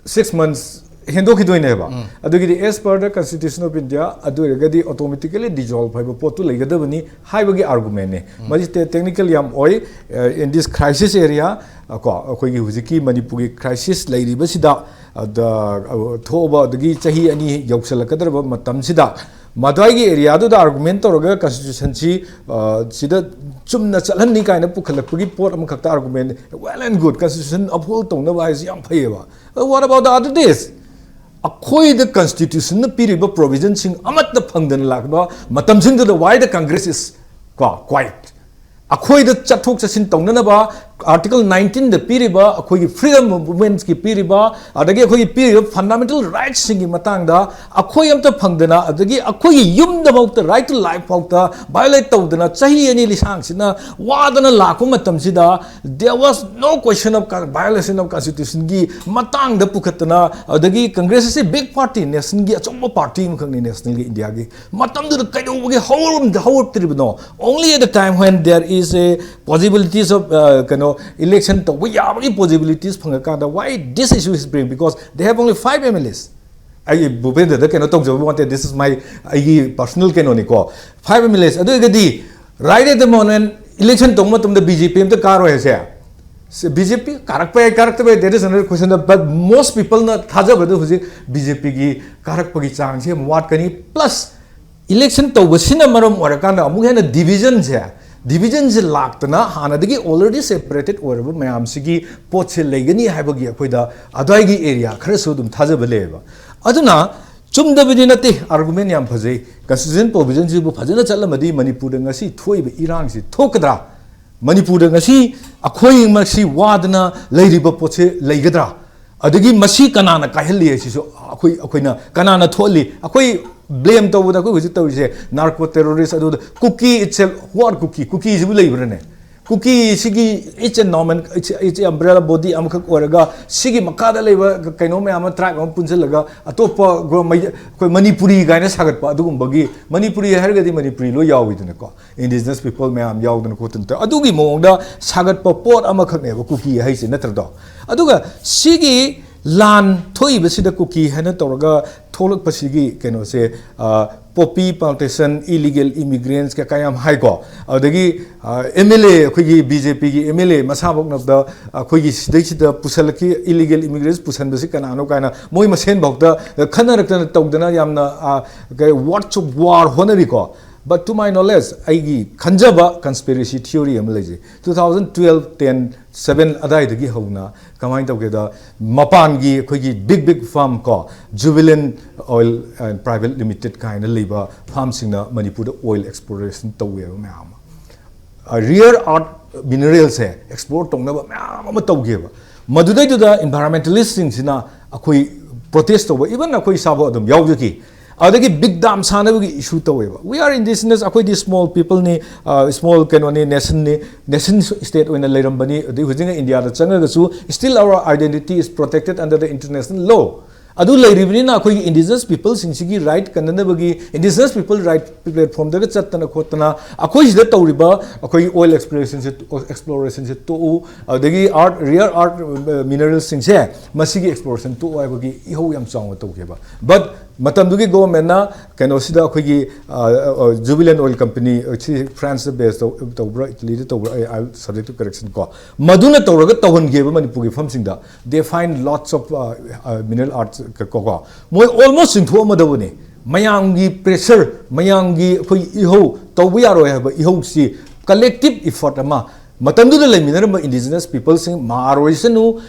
six months ꯍꯦꯟꯗꯣꯛꯈꯤꯗꯣꯏꯅꯦꯕ꯫ ꯎꯝ꯫ ꯑꯗꯨꯒꯤꯗꯤ as per the Constitution of India ꯑꯗꯨ ꯑꯣꯏꯔꯒꯗꯤ automatically dissolve ꯍꯥꯏꯕ ꯄꯣꯠꯇꯨ ꯂꯩꯒꯗꯕꯅꯤ ꯍꯥꯏꯕꯒꯤ argument ꯅꯦ꯫ ꯎꯝ꯫ ꯃꯁꯤ te-, technical ꯌꯥꯝ ꯑꯣꯏ꯫ ꯑ, in this crisis area, ꯑ, ꯀꯣ, ꯑꯩꯈꯣꯏꯒꯤ ꯍꯧꯖꯤꯛꯀꯤ ꯃꯅꯤꯄꯨꯔꯒꯤ crisis ꯂꯩꯔꯤꯕꯁꯤꯗ, ꯑꯗ, ꯑ, ꯊꯣꯛꯑꯕ ꯑꯗꯒꯤ ꯆꯍꯤ ꯑꯅꯤ ꯌꯧꯁꯜꯂꯛꯀꯗꯧꯔꯕ ꯃꯇꯝꯁꯤꯗ, ꯃꯗꯨꯋꯥꯏꯒꯤ area ꯗꯨꯗ argument ꯇꯧꯔꯒ constitution ꯁꯤ, ꯑ, ꯁꯤꯗ ꯆꯨꯝꯅ ꯆꯠꯍꯟꯅꯤ ꯀꯥꯏꯅ ꯄꯨꯈꯠꯂꯛꯄꯒꯤ ꯄꯣꯠ ꯑꯃꯈꯛꯇ argument, well and good, constitution uphold ꯇꯧꯅꯕ ꯍꯥꯏꯁꯤ ꯌꯥꯝ ꯐꯩꯌꯦꯕ꯫ But what about the other days? ꯑꯩꯈꯣꯏꯗ constitution ꯅ ꯄꯤꯔꯤꯕ provision ꯁꯤꯡ ꯑꯃꯠꯇ ꯐꯪꯗꯅ ꯂꯥꯛꯄ ꯃꯇꯝꯁꯤꯡꯗꯨꯗ, why the Congress is, ꯀꯣ, quiet? ꯑꯩꯈꯣꯏꯗ ꯆꯠꯊꯣꯛ ꯆꯠꯁꯤꯟ ꯇꯧꯅꯅꯕ Article nineteen ꯗ ꯄꯤꯔꯤꯕ, ꯑꯩꯈꯣꯏꯒꯤ freedom of movement ꯀꯤ ꯄꯤꯔꯤꯕ, ꯑꯗꯒꯤ ꯑꯩꯈꯣꯏꯒꯤ ꯄꯤꯔꯤꯕ fundamental rights ꯁꯤꯡꯒꯤ ꯃꯇꯥꯡꯗ ꯑꯩꯈꯣꯏ ꯑꯝꯇ ꯐꯪꯗꯅ, ꯑꯗꯒꯤ ꯑꯩꯈꯣꯏꯒꯤ ꯌꯨꯝꯗꯐꯥꯎꯗ, right to life ꯐꯥꯎꯗ violate ꯇꯧꯗꯅ ꯆꯍꯤ ꯑꯅꯤ ꯂꯤꯁꯥꯡꯁꯤꯅ ꯋꯥꯗꯅ ꯂꯥꯛꯄ ꯃꯇꯝꯁꯤꯗ, there was no question of con-, violation of constitution ꯒꯤ ꯃꯇꯥꯡꯗ ꯄꯨꯈꯠꯇꯅ, ꯑꯗꯒꯤ Congress ꯑꯁꯤ big party, nation ꯒꯤ ꯑꯆꯧꯕ party ꯑꯃꯈꯛꯅꯤ national ꯒꯤ, India ꯒꯤ꯫ ꯃꯇꯝꯗꯨꯗ ꯀꯩꯗꯧꯕꯒꯤ ꯍꯧꯔꯝ-, ꯍꯧꯔꯛꯇ꯭ꯔꯤꯕꯅꯣ? Only at the time when there is a possibilities of, uh, ꯀꯩꯅꯣ, election ꯇꯧꯕ ꯌꯥꯕꯒꯤ possibilities ꯐꯪꯉꯀꯥꯟꯗ, why this issue is bring? Because they have only five M L As. ꯑꯩ ꯚꯨꯄꯦꯟꯗ꯭ꯔꯗ ꯀꯩꯅꯣ ꯇꯧꯖꯕ ꯅꯠꯇꯦ, this is my, ꯑꯩꯒꯤ personal ꯀꯩꯅꯣꯅꯤꯀꯣ꯫ Five MLAs, ꯑꯗꯨ ꯑꯣꯏꯔꯒꯗꯤ right at the moment election ꯇꯧꯕ ꯃꯇꯝꯗ BJP ꯑꯝꯇ ꯀꯥꯔꯣꯏ ꯍꯥꯏꯁꯦ, BJP ꯀꯥꯔꯛꯄ ꯌꯥꯏ, ꯀꯥꯔꯛꯇꯕ ꯌꯥꯏ, that is another question, but most people ꯅ ꯊꯥꯖꯕꯗ ꯍꯧꯖꯤꯛ BJP ꯒꯤ ꯀꯥꯔꯛꯄꯒꯤ ꯆꯥꯡꯁꯦ ꯌꯥꯝ ꯋꯥꯠꯀꯅꯤ꯫ Plus election ꯇꯧꯕꯁꯤꯅ ꯃꯔꯝ ꯑꯣꯏꯔꯀꯥꯟꯗ ꯑꯃꯨꯛ ꯍꯦꯟꯅ division ꯁꯦ, division ꯁꯦ ꯂꯥꯛꯇꯅ ꯍꯥꯟꯅꯗꯒꯤ already separated ꯑꯣꯏꯔꯕ ꯃꯌꯥꯝꯁꯤꯒꯤ ꯄꯣꯠꯁꯦ ꯂꯩꯒꯅꯤ ꯍꯥꯏꯕꯒꯤ ꯑꯩꯈꯣꯏꯗ ꯑꯗ꯭ꯋꯥꯏꯒꯤ area ꯈꯔꯁꯨ ꯑꯗꯨꯝ ꯊꯥꯖꯕ ꯂꯩꯌꯦꯕ꯫ ꯑꯗꯨꯅ ꯆꯨꯝꯗꯕꯗꯤ ꯅꯠꯇꯦ, argument ꯌꯥꯝ ꯐꯖꯩ꯫ Constitution provision ꯁꯤꯕꯨ ꯐꯖꯅ ꯆꯠꯂꯝꯃꯗꯤ ꯃꯅꯤꯄꯨꯔꯗ ꯉꯁꯤ ꯊꯣꯛꯏꯕ ꯏꯔꯥꯡꯁꯤ ꯊꯣꯛꯀꯗ꯭ꯔꯥ? ꯃꯅꯤꯄꯨꯔꯗ ꯉꯁꯤ ꯑꯩꯈꯣꯏ ꯃꯁꯤ ꯋꯥꯗꯅ ꯂꯩꯔꯤꯕ ꯄꯣꯠꯁꯦ ꯂꯩꯒꯗ꯭ꯔꯥ? ꯑꯗꯒꯤ ꯃꯁꯤ ꯀꯅꯥꯅ ꯀꯥꯏꯍꯜꯂꯤ ꯍꯥꯏꯁꯤꯁꯨ ꯑꯩꯈꯣꯏ, ꯑꯩꯈꯣꯏꯅ ꯀꯅꯥꯅ ꯊꯣꯛꯍꯜꯂꯤ? ꯑꯩꯈꯣꯏ blame ꯇꯧꯕꯗ ꯑꯩꯈꯣꯏ ꯍꯧꯖꯤꯛ ꯇꯧꯔꯤꯁꯦ narco terrorist, ꯑꯗꯨꯗ ꯀꯨꯀꯤ itself, what ꯀꯨꯀꯤ? ꯀꯨꯀꯤꯁꯤꯕꯨ ꯂꯩꯕ꯭ꯔꯥꯅꯦ? ꯀꯨꯀꯤ ꯁꯤꯒꯤ it's a nomen-, it's, it's a umbrella body ꯑꯃꯈꯛ ꯑꯣꯏꯔꯒ ꯁꯤꯒꯤ ꯃꯈꯥꯗ ꯂꯩꯕ ꯀꯩꯅꯣ ꯃꯌꯥꯝ ꯑꯃ, tribe ꯑꯃ ꯄꯨꯟꯁꯤꯜꯂꯒ ꯑꯇꯣꯞꯄ ꯒ꯭ꯔꯣ-, ꯃꯩ-, ꯑꯩꯈꯣꯏ ꯃꯅꯤꯄꯨꯔꯤ ꯀꯥꯏꯅ ꯁꯥꯒꯠꯄ ꯑꯗꯨꯒꯨꯝꯕꯒꯤ, ꯃꯅꯤꯄꯨꯔꯤ ꯍꯥꯏꯔꯒꯗꯤ ꯃꯅꯤꯄꯨꯔꯤ ꯂꯣꯏ ꯌꯥꯎꯋꯤꯗꯅꯀꯣ, indigenous people ꯃꯌꯥꯝ ꯌꯥꯎꯗꯅ ꯈꯣꯠꯇꯅ ꯇꯧ-, ꯑꯗꯨꯒꯤ ꯃꯑꯣꯡꯗ ꯁꯥꯒꯠꯄ ꯄꯣꯠ ꯑꯃꯈꯛꯅꯦꯕ ꯀꯨꯀꯤ ꯍꯥꯏꯁꯦ, ꯅꯠꯇ꯭ꯔꯗꯣ? ꯑꯗꯨꯒ ꯁꯤꯒꯤ ꯂꯥꯟ ꯊꯣꯛꯏꯕꯁꯤꯗ ꯀꯨꯀꯤ ꯍꯥꯏꯅ ꯇꯧꯔꯒ ꯊꯣꯛꯂꯛꯄꯁꯤꯒꯤ ꯀꯩꯅꯣꯁꯦ, ꯑ, poppy plantation, illegal immigrants ꯀ-, ꯀꯌꯥꯝ ꯍꯥꯏꯀꯣ꯫ ꯑꯗꯒꯤ, ꯑ, MLA, ꯑꯩꯈꯣꯏꯒꯤ BJP ꯒꯤ MLA ꯃꯁꯥꯃꯛꯅꯕꯗ ꯑꯩꯈꯣꯏꯒꯤ ꯁꯤꯗꯩꯁꯤꯗ ꯄꯨꯁꯜꯂꯛꯈꯤ, illegal immigrants ꯄꯨꯁꯟꯕꯁꯤ ꯀꯅꯥꯅꯣ ꯀꯥꯏꯅ ꯃꯣꯏ ꯃꯁꯦꯟꯐꯥꯎꯗ ꯈꯟꯅꯔꯛꯇꯅ ꯇꯧꯗꯅ ꯌꯥꯝꯅ, ꯑ, ꯀꯩ, words of war ꯍꯣꯠꯅꯔꯤꯀꯣ꯫ But to my knowledge, ꯑꯩꯒꯤ ꯈꯟꯖꯕ conspiracy theory ꯑꯃ ꯂꯩꯖꯩ꯫ Two thousand twelve, ten, seven ꯑꯗꯥꯏꯗꯒꯤ ꯍꯧꯅ ꯀꯃꯥꯏꯅ ꯇꯧꯒꯦꯗ, ꯃꯄꯥꯟꯒꯤ ꯑꯩꯈꯣꯏꯒꯤ big, big firm ꯀꯣ, Jubilant Oil and Private Limited ꯀꯥꯏꯅ ꯂꯩꯕ firm ꯁꯤꯡꯅ ꯃꯅꯤꯄꯨꯔꯗ oil exploration ꯇꯧꯋꯦꯕ ꯃꯌꯥꯝ ꯑꯃ꯫ ꯑ, rare earth mineral ꯁꯦ explore ꯇꯧꯅꯕ ꯃꯌꯥꯝ ꯑꯃ ꯇꯧꯒꯦꯕ꯫ ꯃꯗꯨꯗꯩꯗꯨꯗ environmentalist ꯁꯤꯡꯁꯤꯅ ꯑꯩꯈꯣꯏ protest ꯇꯧꯕ, even ꯑꯩꯈꯣꯏ ꯏꯁꯥꯐꯥꯎ ꯑꯗꯨꯝ ꯌꯥꯎꯖꯈꯤ꯫ ꯑꯗꯒꯤ big dam ꯁꯥꯅꯕꯒꯤ issue ꯇꯧꯋꯦꯕ꯫ We are indigenous, ꯑꯩꯈꯣꯏꯗꯤ small people ꯅꯤ, ꯑ, small ꯀꯩꯅꯣꯅꯤ, nation ꯅꯤ, nation state ꯑꯣꯏꯅ ꯂꯩꯔꯝꯕꯅꯤ, ꯑꯗꯩ ꯍꯧꯖꯤꯛꯅ ꯏꯟꯗꯤꯌꯥꯗ ꯆꯪꯉꯒꯁꯨ still our identity is protected under the international law꯫ ꯑꯗꯨ ꯂꯩꯔꯤꯕꯅꯤꯅ ꯑꯩꯈꯣꯏꯒꯤ indigenous peopleꯁꯤꯡꯁꯤꯒꯤ right ꯀꯟꯅꯅꯕꯒꯤ indigenous people right platformꯗꯒ ꯆꯠꯇꯅ ꯈꯣꯠꯇꯅ ꯑꯩꯈꯣꯏ ꯁꯤꯗ ꯇꯧꯔꯤꯕ ꯑꯩꯈꯣꯏꯒꯤ oil explorationꯁꯦ, explorationꯁꯦ ꯇꯣꯛꯎ, ꯑꯗꯒꯤ earth, rare earth mineralsꯁꯤꯡꯁꯦ ꯃꯁꯤꯒꯤ exploration ꯇꯣꯛꯎ ꯍꯥꯏꯕꯒꯤ ꯏꯍꯧ ꯌꯥꯝ ꯆꯥꯎꯅ ꯇꯧꯈꯤꯕ꯫ But ꯃꯇꯝꯗꯨꯒꯤ governmentꯅ ꯀꯩꯅꯣꯁꯤꯗ ꯑꯩꯈꯣꯏꯒꯤ Jubilant Oil Company, ꯁꯤ Franceꯇ base ꯇꯧ-, ꯇꯧꯕ꯭ꯔꯥ Italyꯗ ꯇꯧꯕ꯭ꯔꯥ, ꯑꯩ, I subject to correction ꯀꯣ, ꯃꯗꯨꯅ ꯇꯧꯔꯒ ꯇꯧꯍꯟꯈꯤꯕ ꯃꯅꯤꯄꯨꯔꯒꯤ ꯃꯐꯝꯁꯤꯡꯗ they find lots of mineral earth ꯀꯣ, ꯃꯣꯏ almost ꯆꯤꯡꯊꯣꯛꯑꯝꯃꯗꯕꯅꯤ꯫ ꯃꯌꯥꯝꯒꯤ pressure, ꯃꯌꯥꯝꯒꯤ ꯑꯩꯈꯣꯏ ꯏꯍꯧ, ꯇꯧꯕ ꯌꯥꯔꯣꯏ ꯍꯥꯏꯕ ꯏꯍꯧꯁꯤ collective effort ꯑꯃ, ꯃꯇꯝꯗꯨꯗ ꯂꯩꯃꯤꯟꯅꯔꯝꯕ indigenous peopleꯁꯤꯡ, ꯃꯍꯥꯔ ꯑꯣꯏꯁꯅꯨ,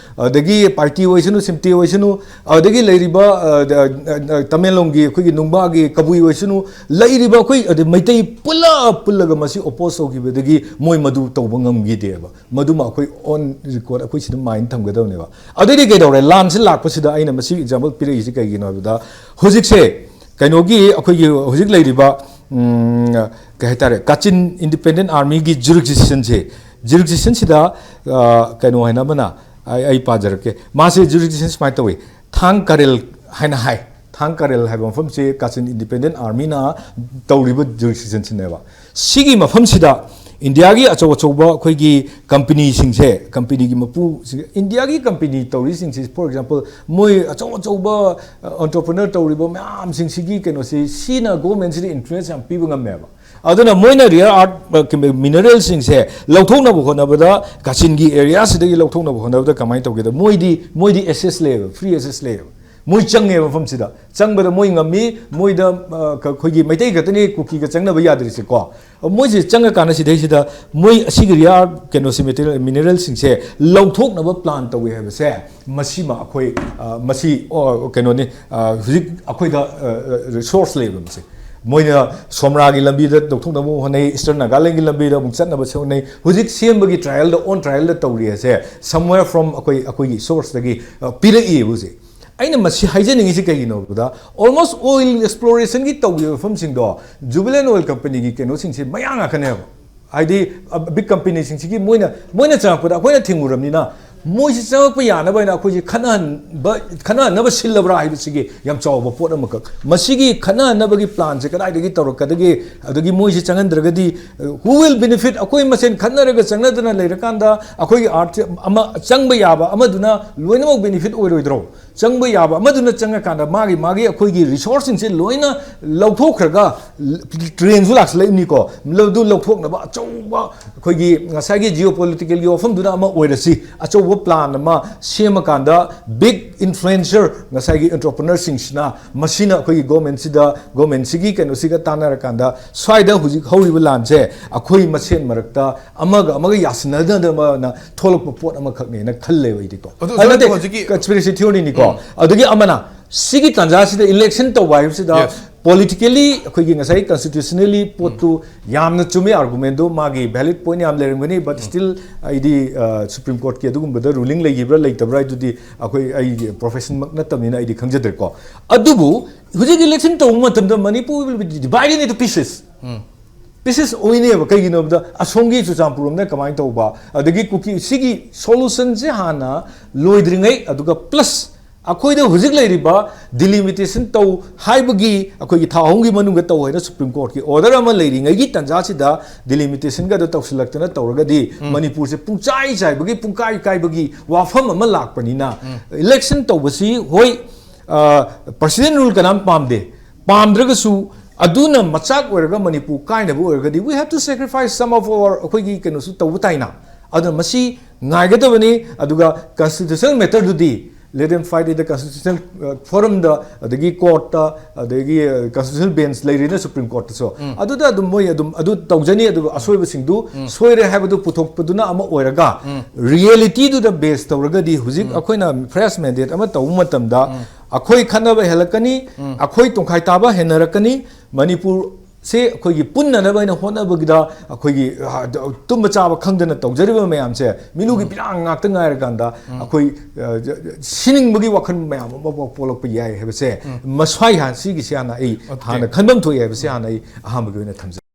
ꯑꯗꯒꯤ ꯄꯥꯏꯇꯤ ꯑꯣꯏꯁꯅꯨ, ꯁꯤꯝꯇꯦ ꯑꯣꯏꯁꯅꯨ, ꯑꯗꯒꯤ ꯂꯩꯔꯤꯕ ꯇꯃꯦꯡꯂꯣꯡꯒꯤ ꯑꯩꯈꯣꯏꯒꯤ ꯅꯨꯡꯕꯥꯒꯤ ꯀꯕꯨꯏ ꯑꯣꯏꯁꯅꯨ, ꯂꯩꯔꯤꯕ ꯑꯩꯈꯣꯏ ꯑꯗꯩ ꯃꯩꯇꯩ ꯄꯨꯜꯂꯞ ꯄꯨꯜꯂꯒ ꯃꯁꯤ oppose ꯇꯧꯈꯤꯕꯗꯒꯤ ꯃꯣꯏ ꯃꯗꯨ ꯇꯧꯕ ꯉꯝꯈꯤꯗꯦꯕ꯫ ꯃꯗꯨꯃ ꯑꯩꯈꯣꯏ on record ꯑꯩꯈꯣꯏ ꯁꯤꯗ mind ꯊꯝꯒꯗꯕꯅꯦꯕ꯫ ꯑꯗꯩꯗꯤ ꯀꯩꯗꯧꯔꯦ? ꯂꯥꯟꯁꯤ ꯂꯥꯛꯄꯁꯤꯗ ꯑꯩꯅ ꯃꯁꯤ example ꯄꯤꯔꯛꯏꯁꯤ ꯀꯩꯒꯤꯅꯣ ꯍꯥꯏꯕꯗ, ꯍꯧꯖꯤꯛꯁꯦ ꯀꯩꯅꯣꯒꯤ ꯑꯩꯈꯣꯏꯒꯤ ꯍꯧꯖꯤꯛ ꯂꯩꯔꯤꯕ, ꯎꯝ, ꯀꯩ ꯍꯥꯏꯇꯥꯔꯦ, Kachin Independent Armyꯒꯤ jurisdictionꯁꯦ, jurisdictionꯁꯤꯗ, ꯑ, ꯀꯩꯅꯣ ꯍꯥꯏꯅ ꯑꯃꯅ, ꯑꯩ, ꯑꯩ ꯄꯥꯖꯔꯛꯀꯦ꯫ ꯃꯥꯁꯦ jurisdiction ꯁꯨꯃꯥꯏꯅ ꯇꯧꯏ, ꯊꯥꯡ ꯀꯔꯦꯜ ꯍꯥꯏꯅ ꯍꯥꯏ꯫ ꯊꯥꯡ ꯀꯔꯦꯜ ꯍꯥꯏꯕ ꯃꯐꯝꯁꯦ Kachin Independent Armyꯅ ꯇꯧꯔꯤꯕ jurisdictionꯁꯤꯅꯦꯕ꯫ ꯁꯤꯒꯤ ꯃꯐꯝꯁꯤꯗ ꯏꯟꯗꯤꯌꯥꯒꯤ ꯑꯆꯧ ꯑꯆꯧꯕ ꯑꯩꯈꯣꯏꯒꯤ companyꯁꯤꯡꯁꯦ, companyꯒꯤ ꯃꯄꯨ, ꯏꯟꯗꯤꯌꯥꯒꯤ company ꯇꯧꯔꯤꯁꯤꯡꯁꯦ, for example, ꯃꯣꯏ ꯑꯆꯧ ꯑꯆꯧꯕ entrepreneur ꯇꯧꯔꯤꯕ ꯃꯌꯥꯝꯁꯤꯡꯁꯤꯒꯤ ꯀꯩꯅꯣꯁꯤ, ꯁꯤꯅ governmentꯁꯤꯗ influence ꯌꯥꯝ ꯄꯤꯕ ꯉꯝꯃꯦꯕ꯫ ꯑꯗꯨꯅ ꯃꯣꯏꯅ rare earth mineralꯁꯤꯡꯁꯦ ꯂꯧꯊꯣꯛꯅꯕ ꯍꯣꯠꯅꯕꯗ Kachinꯒꯤ areaꯁꯤꯗꯒꯤ ꯂꯧꯊꯣꯛꯅꯕ ꯍꯣꯠꯅꯕꯗ ꯀꯃꯥꯏꯅ ꯇꯧꯒꯦꯗ, ꯃꯣꯏꯗꯤ, ꯃꯣꯏꯗꯤ access ꯂꯩꯌꯦꯕ, free access ꯂꯩꯌꯦꯕ꯫ ꯃꯣꯏ ꯆꯪꯉꯦꯕ ꯃꯐꯝꯁꯤꯗ꯫ ꯆꯪꯕꯗ ꯃꯣꯏ ꯉꯝꯃꯤ, ꯃꯣꯏꯗ, ꯑ, ꯀ-, ꯑꯩꯈꯣꯏꯒꯤ ꯃꯩꯇꯩ ꯈꯛꯇꯅꯤ ꯀꯨꯀꯤꯒ ꯆꯪꯅꯕ ꯌꯥꯗ꯭ꯔꯤꯁꯦꯀꯣ꯫ ꯃꯣꯏꯁꯦ ꯆꯪꯉꯀꯥꯟꯗ ꯁꯤꯗꯩꯁꯤꯗ ꯃꯣꯏ ꯑꯁꯤꯒꯤ rare ꯀꯩꯅꯣꯁꯦ, material, mineralꯁꯤꯡꯁꯦ ꯂꯧꯊꯣꯛꯅꯕ plan ꯇꯧꯏ ꯍꯥꯏꯕꯁꯦ, ꯃꯁꯤꯃ ꯑꯩꯈꯣꯏ, ꯑ, ꯃꯁꯤ, ꯑꯣ, ꯀꯩꯅꯣꯅꯤ, ꯑ, ꯍꯧꯖꯤꯛ ꯑꯩꯈꯣꯏꯗ, ꯑ, ꯑ, resource ꯂꯩꯕ ꯃꯁꯦ꯫ ꯃꯣꯏꯅ ꯁꯣꯝꯔꯥꯒꯤ ꯂꯝꯕꯤꯗ ꯂꯧꯊꯣꯛꯅꯕ ꯍꯣꯠꯅꯩ, Eastern Nagalandꯒꯤ ꯂꯝꯕꯤꯗ ꯑꯃꯨꯛ ꯆꯠꯅꯕꯁꯨ ꯍꯣꯠꯅꯩ꯫ ꯍꯧꯖꯤꯛ ꯁꯦꯝꯕꯒꯤ trialꯗ, on trialꯗ ꯇꯧꯔꯤ ꯑꯁꯦ, somewhere from ꯑꯩꯈꯣꯏ, ꯑꯩꯈꯣꯏꯒꯤ sourceꯇꯒꯤ, ꯑ, ꯄꯤꯔꯛꯏꯕ ꯍꯧꯖꯤꯛ꯫ ꯑꯩꯅ ꯃꯁꯤ ꯍꯥꯏꯖꯅꯤꯡꯉꯤꯁꯤ ꯀꯩꯒꯤꯅꯣ ꯍꯥꯏꯕꯗ, almost oil explorationꯒꯤ ꯇꯧꯈꯤꯕ ꯃꯐꯝꯁꯤꯡꯗꯣ Jubilant Oil Companyꯒꯤ ꯀꯩꯅꯣꯁꯤꯡꯁꯦ ꯃꯌꯥ ꯉꯥꯛꯇꯅꯦꯕ꯫ ꯍꯥꯏꯗꯤ, ꯑ, big companyꯁꯤꯡꯁꯤꯒꯤ ꯃꯣꯏꯅ, ꯃꯣꯏꯅ ꯆꯪꯉꯛꯄꯗ ꯑꯩꯈꯣꯏꯅ ꯊꯤꯡꯉꯨꯔꯕꯅꯤꯅ, ꯃꯣꯏꯁꯤ ꯆꯪꯉꯛꯄ ꯌꯥꯅꯕ ꯍꯥꯏꯅ ꯑꯩꯈꯣꯏꯁꯤ ꯈꯠꯅꯍꯟꯕ, ꯈꯠꯅꯍꯟꯅꯕ ꯁꯤꯜꯂꯕ꯭ꯔꯥ ꯍꯥꯏꯕꯁꯤꯒꯤ ꯌꯥꯝ ꯆꯥꯎꯕ ꯄꯣꯠ ꯑꯃꯈꯛ꯫ ꯃꯁꯤꯒꯤ ꯈꯠꯅꯍꯟꯅꯕꯒꯤ plan ꯁꯦ ꯀꯗꯥꯏꯗꯒꯤ ꯇꯧꯔꯛꯀꯗꯒꯦ? ꯑꯗꯒꯤ ꯃꯣꯏꯁꯤ ꯆꯪꯍꯟꯗ꯭ꯔꯒꯗꯤ, uh, who will benefit? ꯑꯩꯈꯣꯏ ꯃꯁꯦꯟ ꯈꯠꯅꯔꯒ ꯆꯪꯅꯗꯅ ꯂꯩꯔꯀꯥꯟꯗ ꯑꯩꯈꯣꯏꯒꯤ art ꯑꯃ ꯆꯪꯕ ꯌꯥꯕ ꯑꯃꯗꯨꯅ ꯂꯣꯏꯅꯃꯛ benefit ꯑꯣꯏꯔꯣꯏꯗ꯭ꯔꯣ? ꯆꯪꯕ ꯌꯥꯕ ꯑꯃꯗꯨꯅ ꯆꯪꯉꯀꯥꯟꯗ ꯃꯥꯒꯤ, ꯃꯥꯒꯤ ꯑꯩꯈꯣꯏꯒꯤ resource ꯁꯤꯡꯁꯦ ꯂꯣꯏꯅ ꯂꯧꯊꯣꯛꯈ꯭ꯔꯒ, train ꯁꯨ ꯂꯥꯛꯁꯤꯜꯂꯛꯏꯕꯅꯤꯀꯣ, ꯃꯗꯨ ꯂꯧꯊꯣꯛꯅꯕ ꯑꯆꯧꯕ ꯑꯩꯈꯣꯏꯒꯤ ꯉꯁꯥꯏꯒꯤ geopolitical ꯒꯤ ꯋꯥꯐꯝꯗꯨꯅ ꯑꯃ ꯑꯣꯏꯔꯁꯤ, ꯑꯆꯧꯕ plan ꯑꯃ ꯁꯦꯝꯃꯀꯥꯟꯗ big influencer ꯉꯁꯥꯏꯒꯤ entrepreneur ꯁꯤꯡꯁꯤꯅ ꯃꯁꯤꯅ ꯑꯩꯈꯣꯏꯒꯤ government ꯁꯤꯗ, government ꯁꯤꯒꯤ ꯀꯩꯅꯣꯁꯤꯒ ꯇꯥꯟꯅꯔꯀꯥꯟꯗ ꯁ꯭ꯋꯥꯏꯗ ꯍꯧꯖꯤꯛ ꯍꯧꯔꯤꯕ ꯂꯥꯟꯁꯦ ꯑꯩꯈꯣꯏ ꯃꯁꯦꯟ ꯃꯔꯛꯇ ꯑꯃꯒ ꯑꯃꯒ ꯌꯥꯁꯤꯟꯅꯗꯅꯕꯅ ꯊꯣꯛꯂꯛꯄ ꯄꯣꯠ ꯑꯃꯈꯛꯅꯦꯅ ꯈꯜꯂꯦꯕ ꯑꯩꯗꯤꯀꯣ꯫ ꯑꯗꯨ ꯑꯗꯨ ꯅꯠꯇꯦ, ꯍꯧꯖꯤꯛꯀꯤ conspiracy theory ꯅꯤꯀꯣ꯫ ꯎꯝ꯫ ꯑꯗꯨꯒꯤ ꯑꯃꯅ ꯁꯤꯒꯤ ꯇꯥꯟꯖꯥꯁꯤꯗ election ꯇꯧꯕ ꯍꯥꯏꯕꯁꯤꯗ Yes. Politically ꯑꯩꯈꯣꯏꯒꯤ ꯉꯁꯥꯏ constitutionally ꯄꯣꯠꯇꯨ ꯌꯥꯝꯅ ꯆꯨꯝꯃꯤ, argument ꯗꯨ ꯃꯥꯒꯤ valid point ꯌꯥꯝ ꯂꯩꯔꯝꯒꯅꯤ, but still ꯑꯩꯗꯤ, ꯑ, Supreme Court ꯀꯤ ꯑꯗꯨꯒꯨꯝꯕꯗ ruling ꯂꯩꯈꯤꯕ꯭ꯔꯥ ꯂꯩꯇꯕ꯭ꯔꯥ ꯍꯥꯏꯗꯨꯗꯤ ꯑꯩꯈꯣꯏ, ꯑꯩꯒꯤ profession ꯃꯛ ꯅꯠꯇꯕꯅꯤꯅ ꯑꯩꯗꯤ ꯈꯪꯖꯗ꯭ꯔꯦꯀꯣ꯫ ꯑꯗꯨꯕꯨ ꯍꯧꯖꯤꯛ election ꯇꯧꯕ ꯃꯇꯝꯗ Manipur will be divided into pieces꯫ Pieces ꯑꯣꯏꯅꯦꯕ꯫ ꯀꯩꯒꯤꯅꯣ ꯍꯥꯏꯕꯗ ꯑꯁꯣꯝꯒꯤ ꯆꯨꯔꯆꯥꯟꯄꯨꯔ ꯔꯣꯝꯗ ꯀꯃꯥꯏꯅ ꯇꯧꯕ, ꯑꯗꯒꯤ ꯀꯨꯀꯤ, ꯁꯤꯒꯤ solution ꯁꯦ ꯍꯥꯟꯅ ꯂꯣꯏꯗ꯭ꯔꯤꯉꯩ, ꯑꯗꯨꯒ plus ꯑꯩꯈꯣꯏꯗ ꯍꯧꯖꯤꯛ ꯂꯩꯔꯤꯕ delimitation ꯇꯧ ꯍꯥꯏꯕꯒꯤ, ꯑꯩꯈꯣꯏꯒꯤ ꯊꯥ ꯑꯍꯨꯝꯒꯤ ꯃꯅꯨꯡꯗ ꯇꯧ ꯍꯥꯏꯅ Supreme Court ꯀꯤ order ꯑꯃ ꯂꯩꯔꯤꯉꯩꯒꯤ ꯇꯥꯟꯖꯥꯁꯤꯗ delimitation ꯒꯗꯣ ꯇꯧꯁꯤꯜꯂꯛꯇꯅ ꯇꯧꯔꯒꯗꯤ ꯎꯝ꯫ ꯃꯅꯤꯄꯨꯔꯁꯦ ꯄꯨꯡꯆꯥꯏ ꯆꯥꯏꯕꯒꯤ, ꯄꯨꯡꯀꯥꯏ ꯀꯥꯏꯕꯒꯤ ꯋꯥꯐꯝ ꯑꯃ ꯂꯥꯛꯄꯅꯤꯅ ꯎꯝ꯫ Election ꯇꯧꯕꯁꯤ ꯍꯣꯏ, ꯑ, President rule ꯀꯅꯥꯝ ꯄꯥꯝꯗꯦ, ꯄꯥꯝꯗ꯭ꯔꯒꯁꯨ ꯑꯗꯨꯅ ꯃꯆꯥꯛ ꯑꯣꯏꯔꯒ ꯃꯅꯤꯄꯨꯔ ꯀꯥꯏꯅꯕ ꯑꯣꯏꯔꯒꯗꯤ we have to sacrifice some of our, ꯑꯩꯈꯣꯏꯒꯤ ꯀꯩꯅꯣꯁꯨ ꯇꯧꯕ ꯇꯥꯏꯅ꯫ ꯑꯗꯨꯅ ꯃꯁꯤ ꯉꯥꯏꯒꯗꯕꯅꯤ꯫ ꯑꯗꯨꯒ constitutional matter ꯗꯨꯗꯤ let them fight in the constitutional, ꯑ, forum ꯗ, ꯑꯗꯒꯤ court ꯇ, ꯑꯗꯒꯤ, ꯑ, constitutional bench ꯂꯩꯔꯤꯅ Supreme Court ꯇꯁꯨ꯫ ꯎꯝ꯫ ꯑꯗꯨꯗ ꯑꯗꯨꯝ ꯃꯣꯏ ꯑꯗꯨꯝ ꯑꯗꯨ ꯇꯧꯖꯅꯤ꯫ ꯑꯗꯨꯒ ꯑꯁꯣꯏꯕꯁꯤꯡꯗꯨ ꯎꯝ꯫ ꯁꯣꯏꯔꯦ ꯍꯥꯏꯕꯗꯨ ꯄꯨꯊꯣꯛꯄꯗꯨꯅ ꯑꯃ ꯑꯣꯏꯔꯒ ꯎꯝ꯫ Reality ꯗꯨꯗ base ꯇꯧꯔꯒꯗꯤ ꯍꯧꯖꯤꯛ ꯎꯝ꯫ ꯑꯩꯈꯣꯏꯅ fresh mandate ꯑꯃ ꯇꯧꯕ ꯃꯇꯝꯗ ꯎꯝ꯫ ꯑꯩꯈꯣꯏ ꯈꯠꯅꯕ ꯍꯦꯜꯂꯛꯀꯅꯤ, ꯎꯝ꯫ ꯑꯩꯈꯣꯏ ꯇꯣꯡꯈꯥꯏ ꯇꯥꯕ ꯍꯦꯟꯅꯔꯛꯀꯅꯤ, ꯃꯅꯤꯄꯨꯔ ꯁꯦ ꯑꯩꯈꯣꯏꯒꯤ ꯄꯨꯟꯅꯅꯕ ꯍꯥꯏꯅ ꯍꯣꯠꯅꯕꯒꯤꯗ ꯑꯩꯈꯣꯏꯒꯤ, ꯑ, ꯇꯨꯝꯕ ꯆꯥꯕ ꯈꯪꯗꯅ ꯇꯧꯖꯔꯤꯕ ꯃꯌꯥꯝꯁꯦ ꯃꯤꯂꯨꯒꯤ ꯎꯝ꯫ ꯄꯤꯔꯥꯡ ꯉꯥꯛꯇ ꯉꯥꯏꯔꯀꯥꯟꯗ ꯎꯝ꯫ ꯑꯩꯈꯣꯏ, ꯑ, ꯁꯤꯅꯤꯡꯕꯒꯤ ꯋꯥꯈꯜ ꯃꯌꯥꯝ ꯑꯃ ꯄꯣꯛꯂꯛꯄ ꯌꯥꯏ ꯍꯥꯏꯕꯁꯦ ꯎꯝ꯫ ꯃꯁ꯭ꯋꯥꯏ ꯍꯥꯟ-, ꯁꯤꯒꯤꯁꯦ ꯍꯥꯟꯅ ꯑꯩ Okay꯫ ꯍꯥꯟꯅ ꯈꯟꯐꯝ ꯊꯣꯛꯏ ꯍꯥꯏꯕꯁꯦ ꯍꯥꯟꯅ ꯑꯩ ꯑꯍꯥꯟꯕꯒꯤ ꯑꯣꯏꯅ ꯊꯝꯖꯒꯦ꯫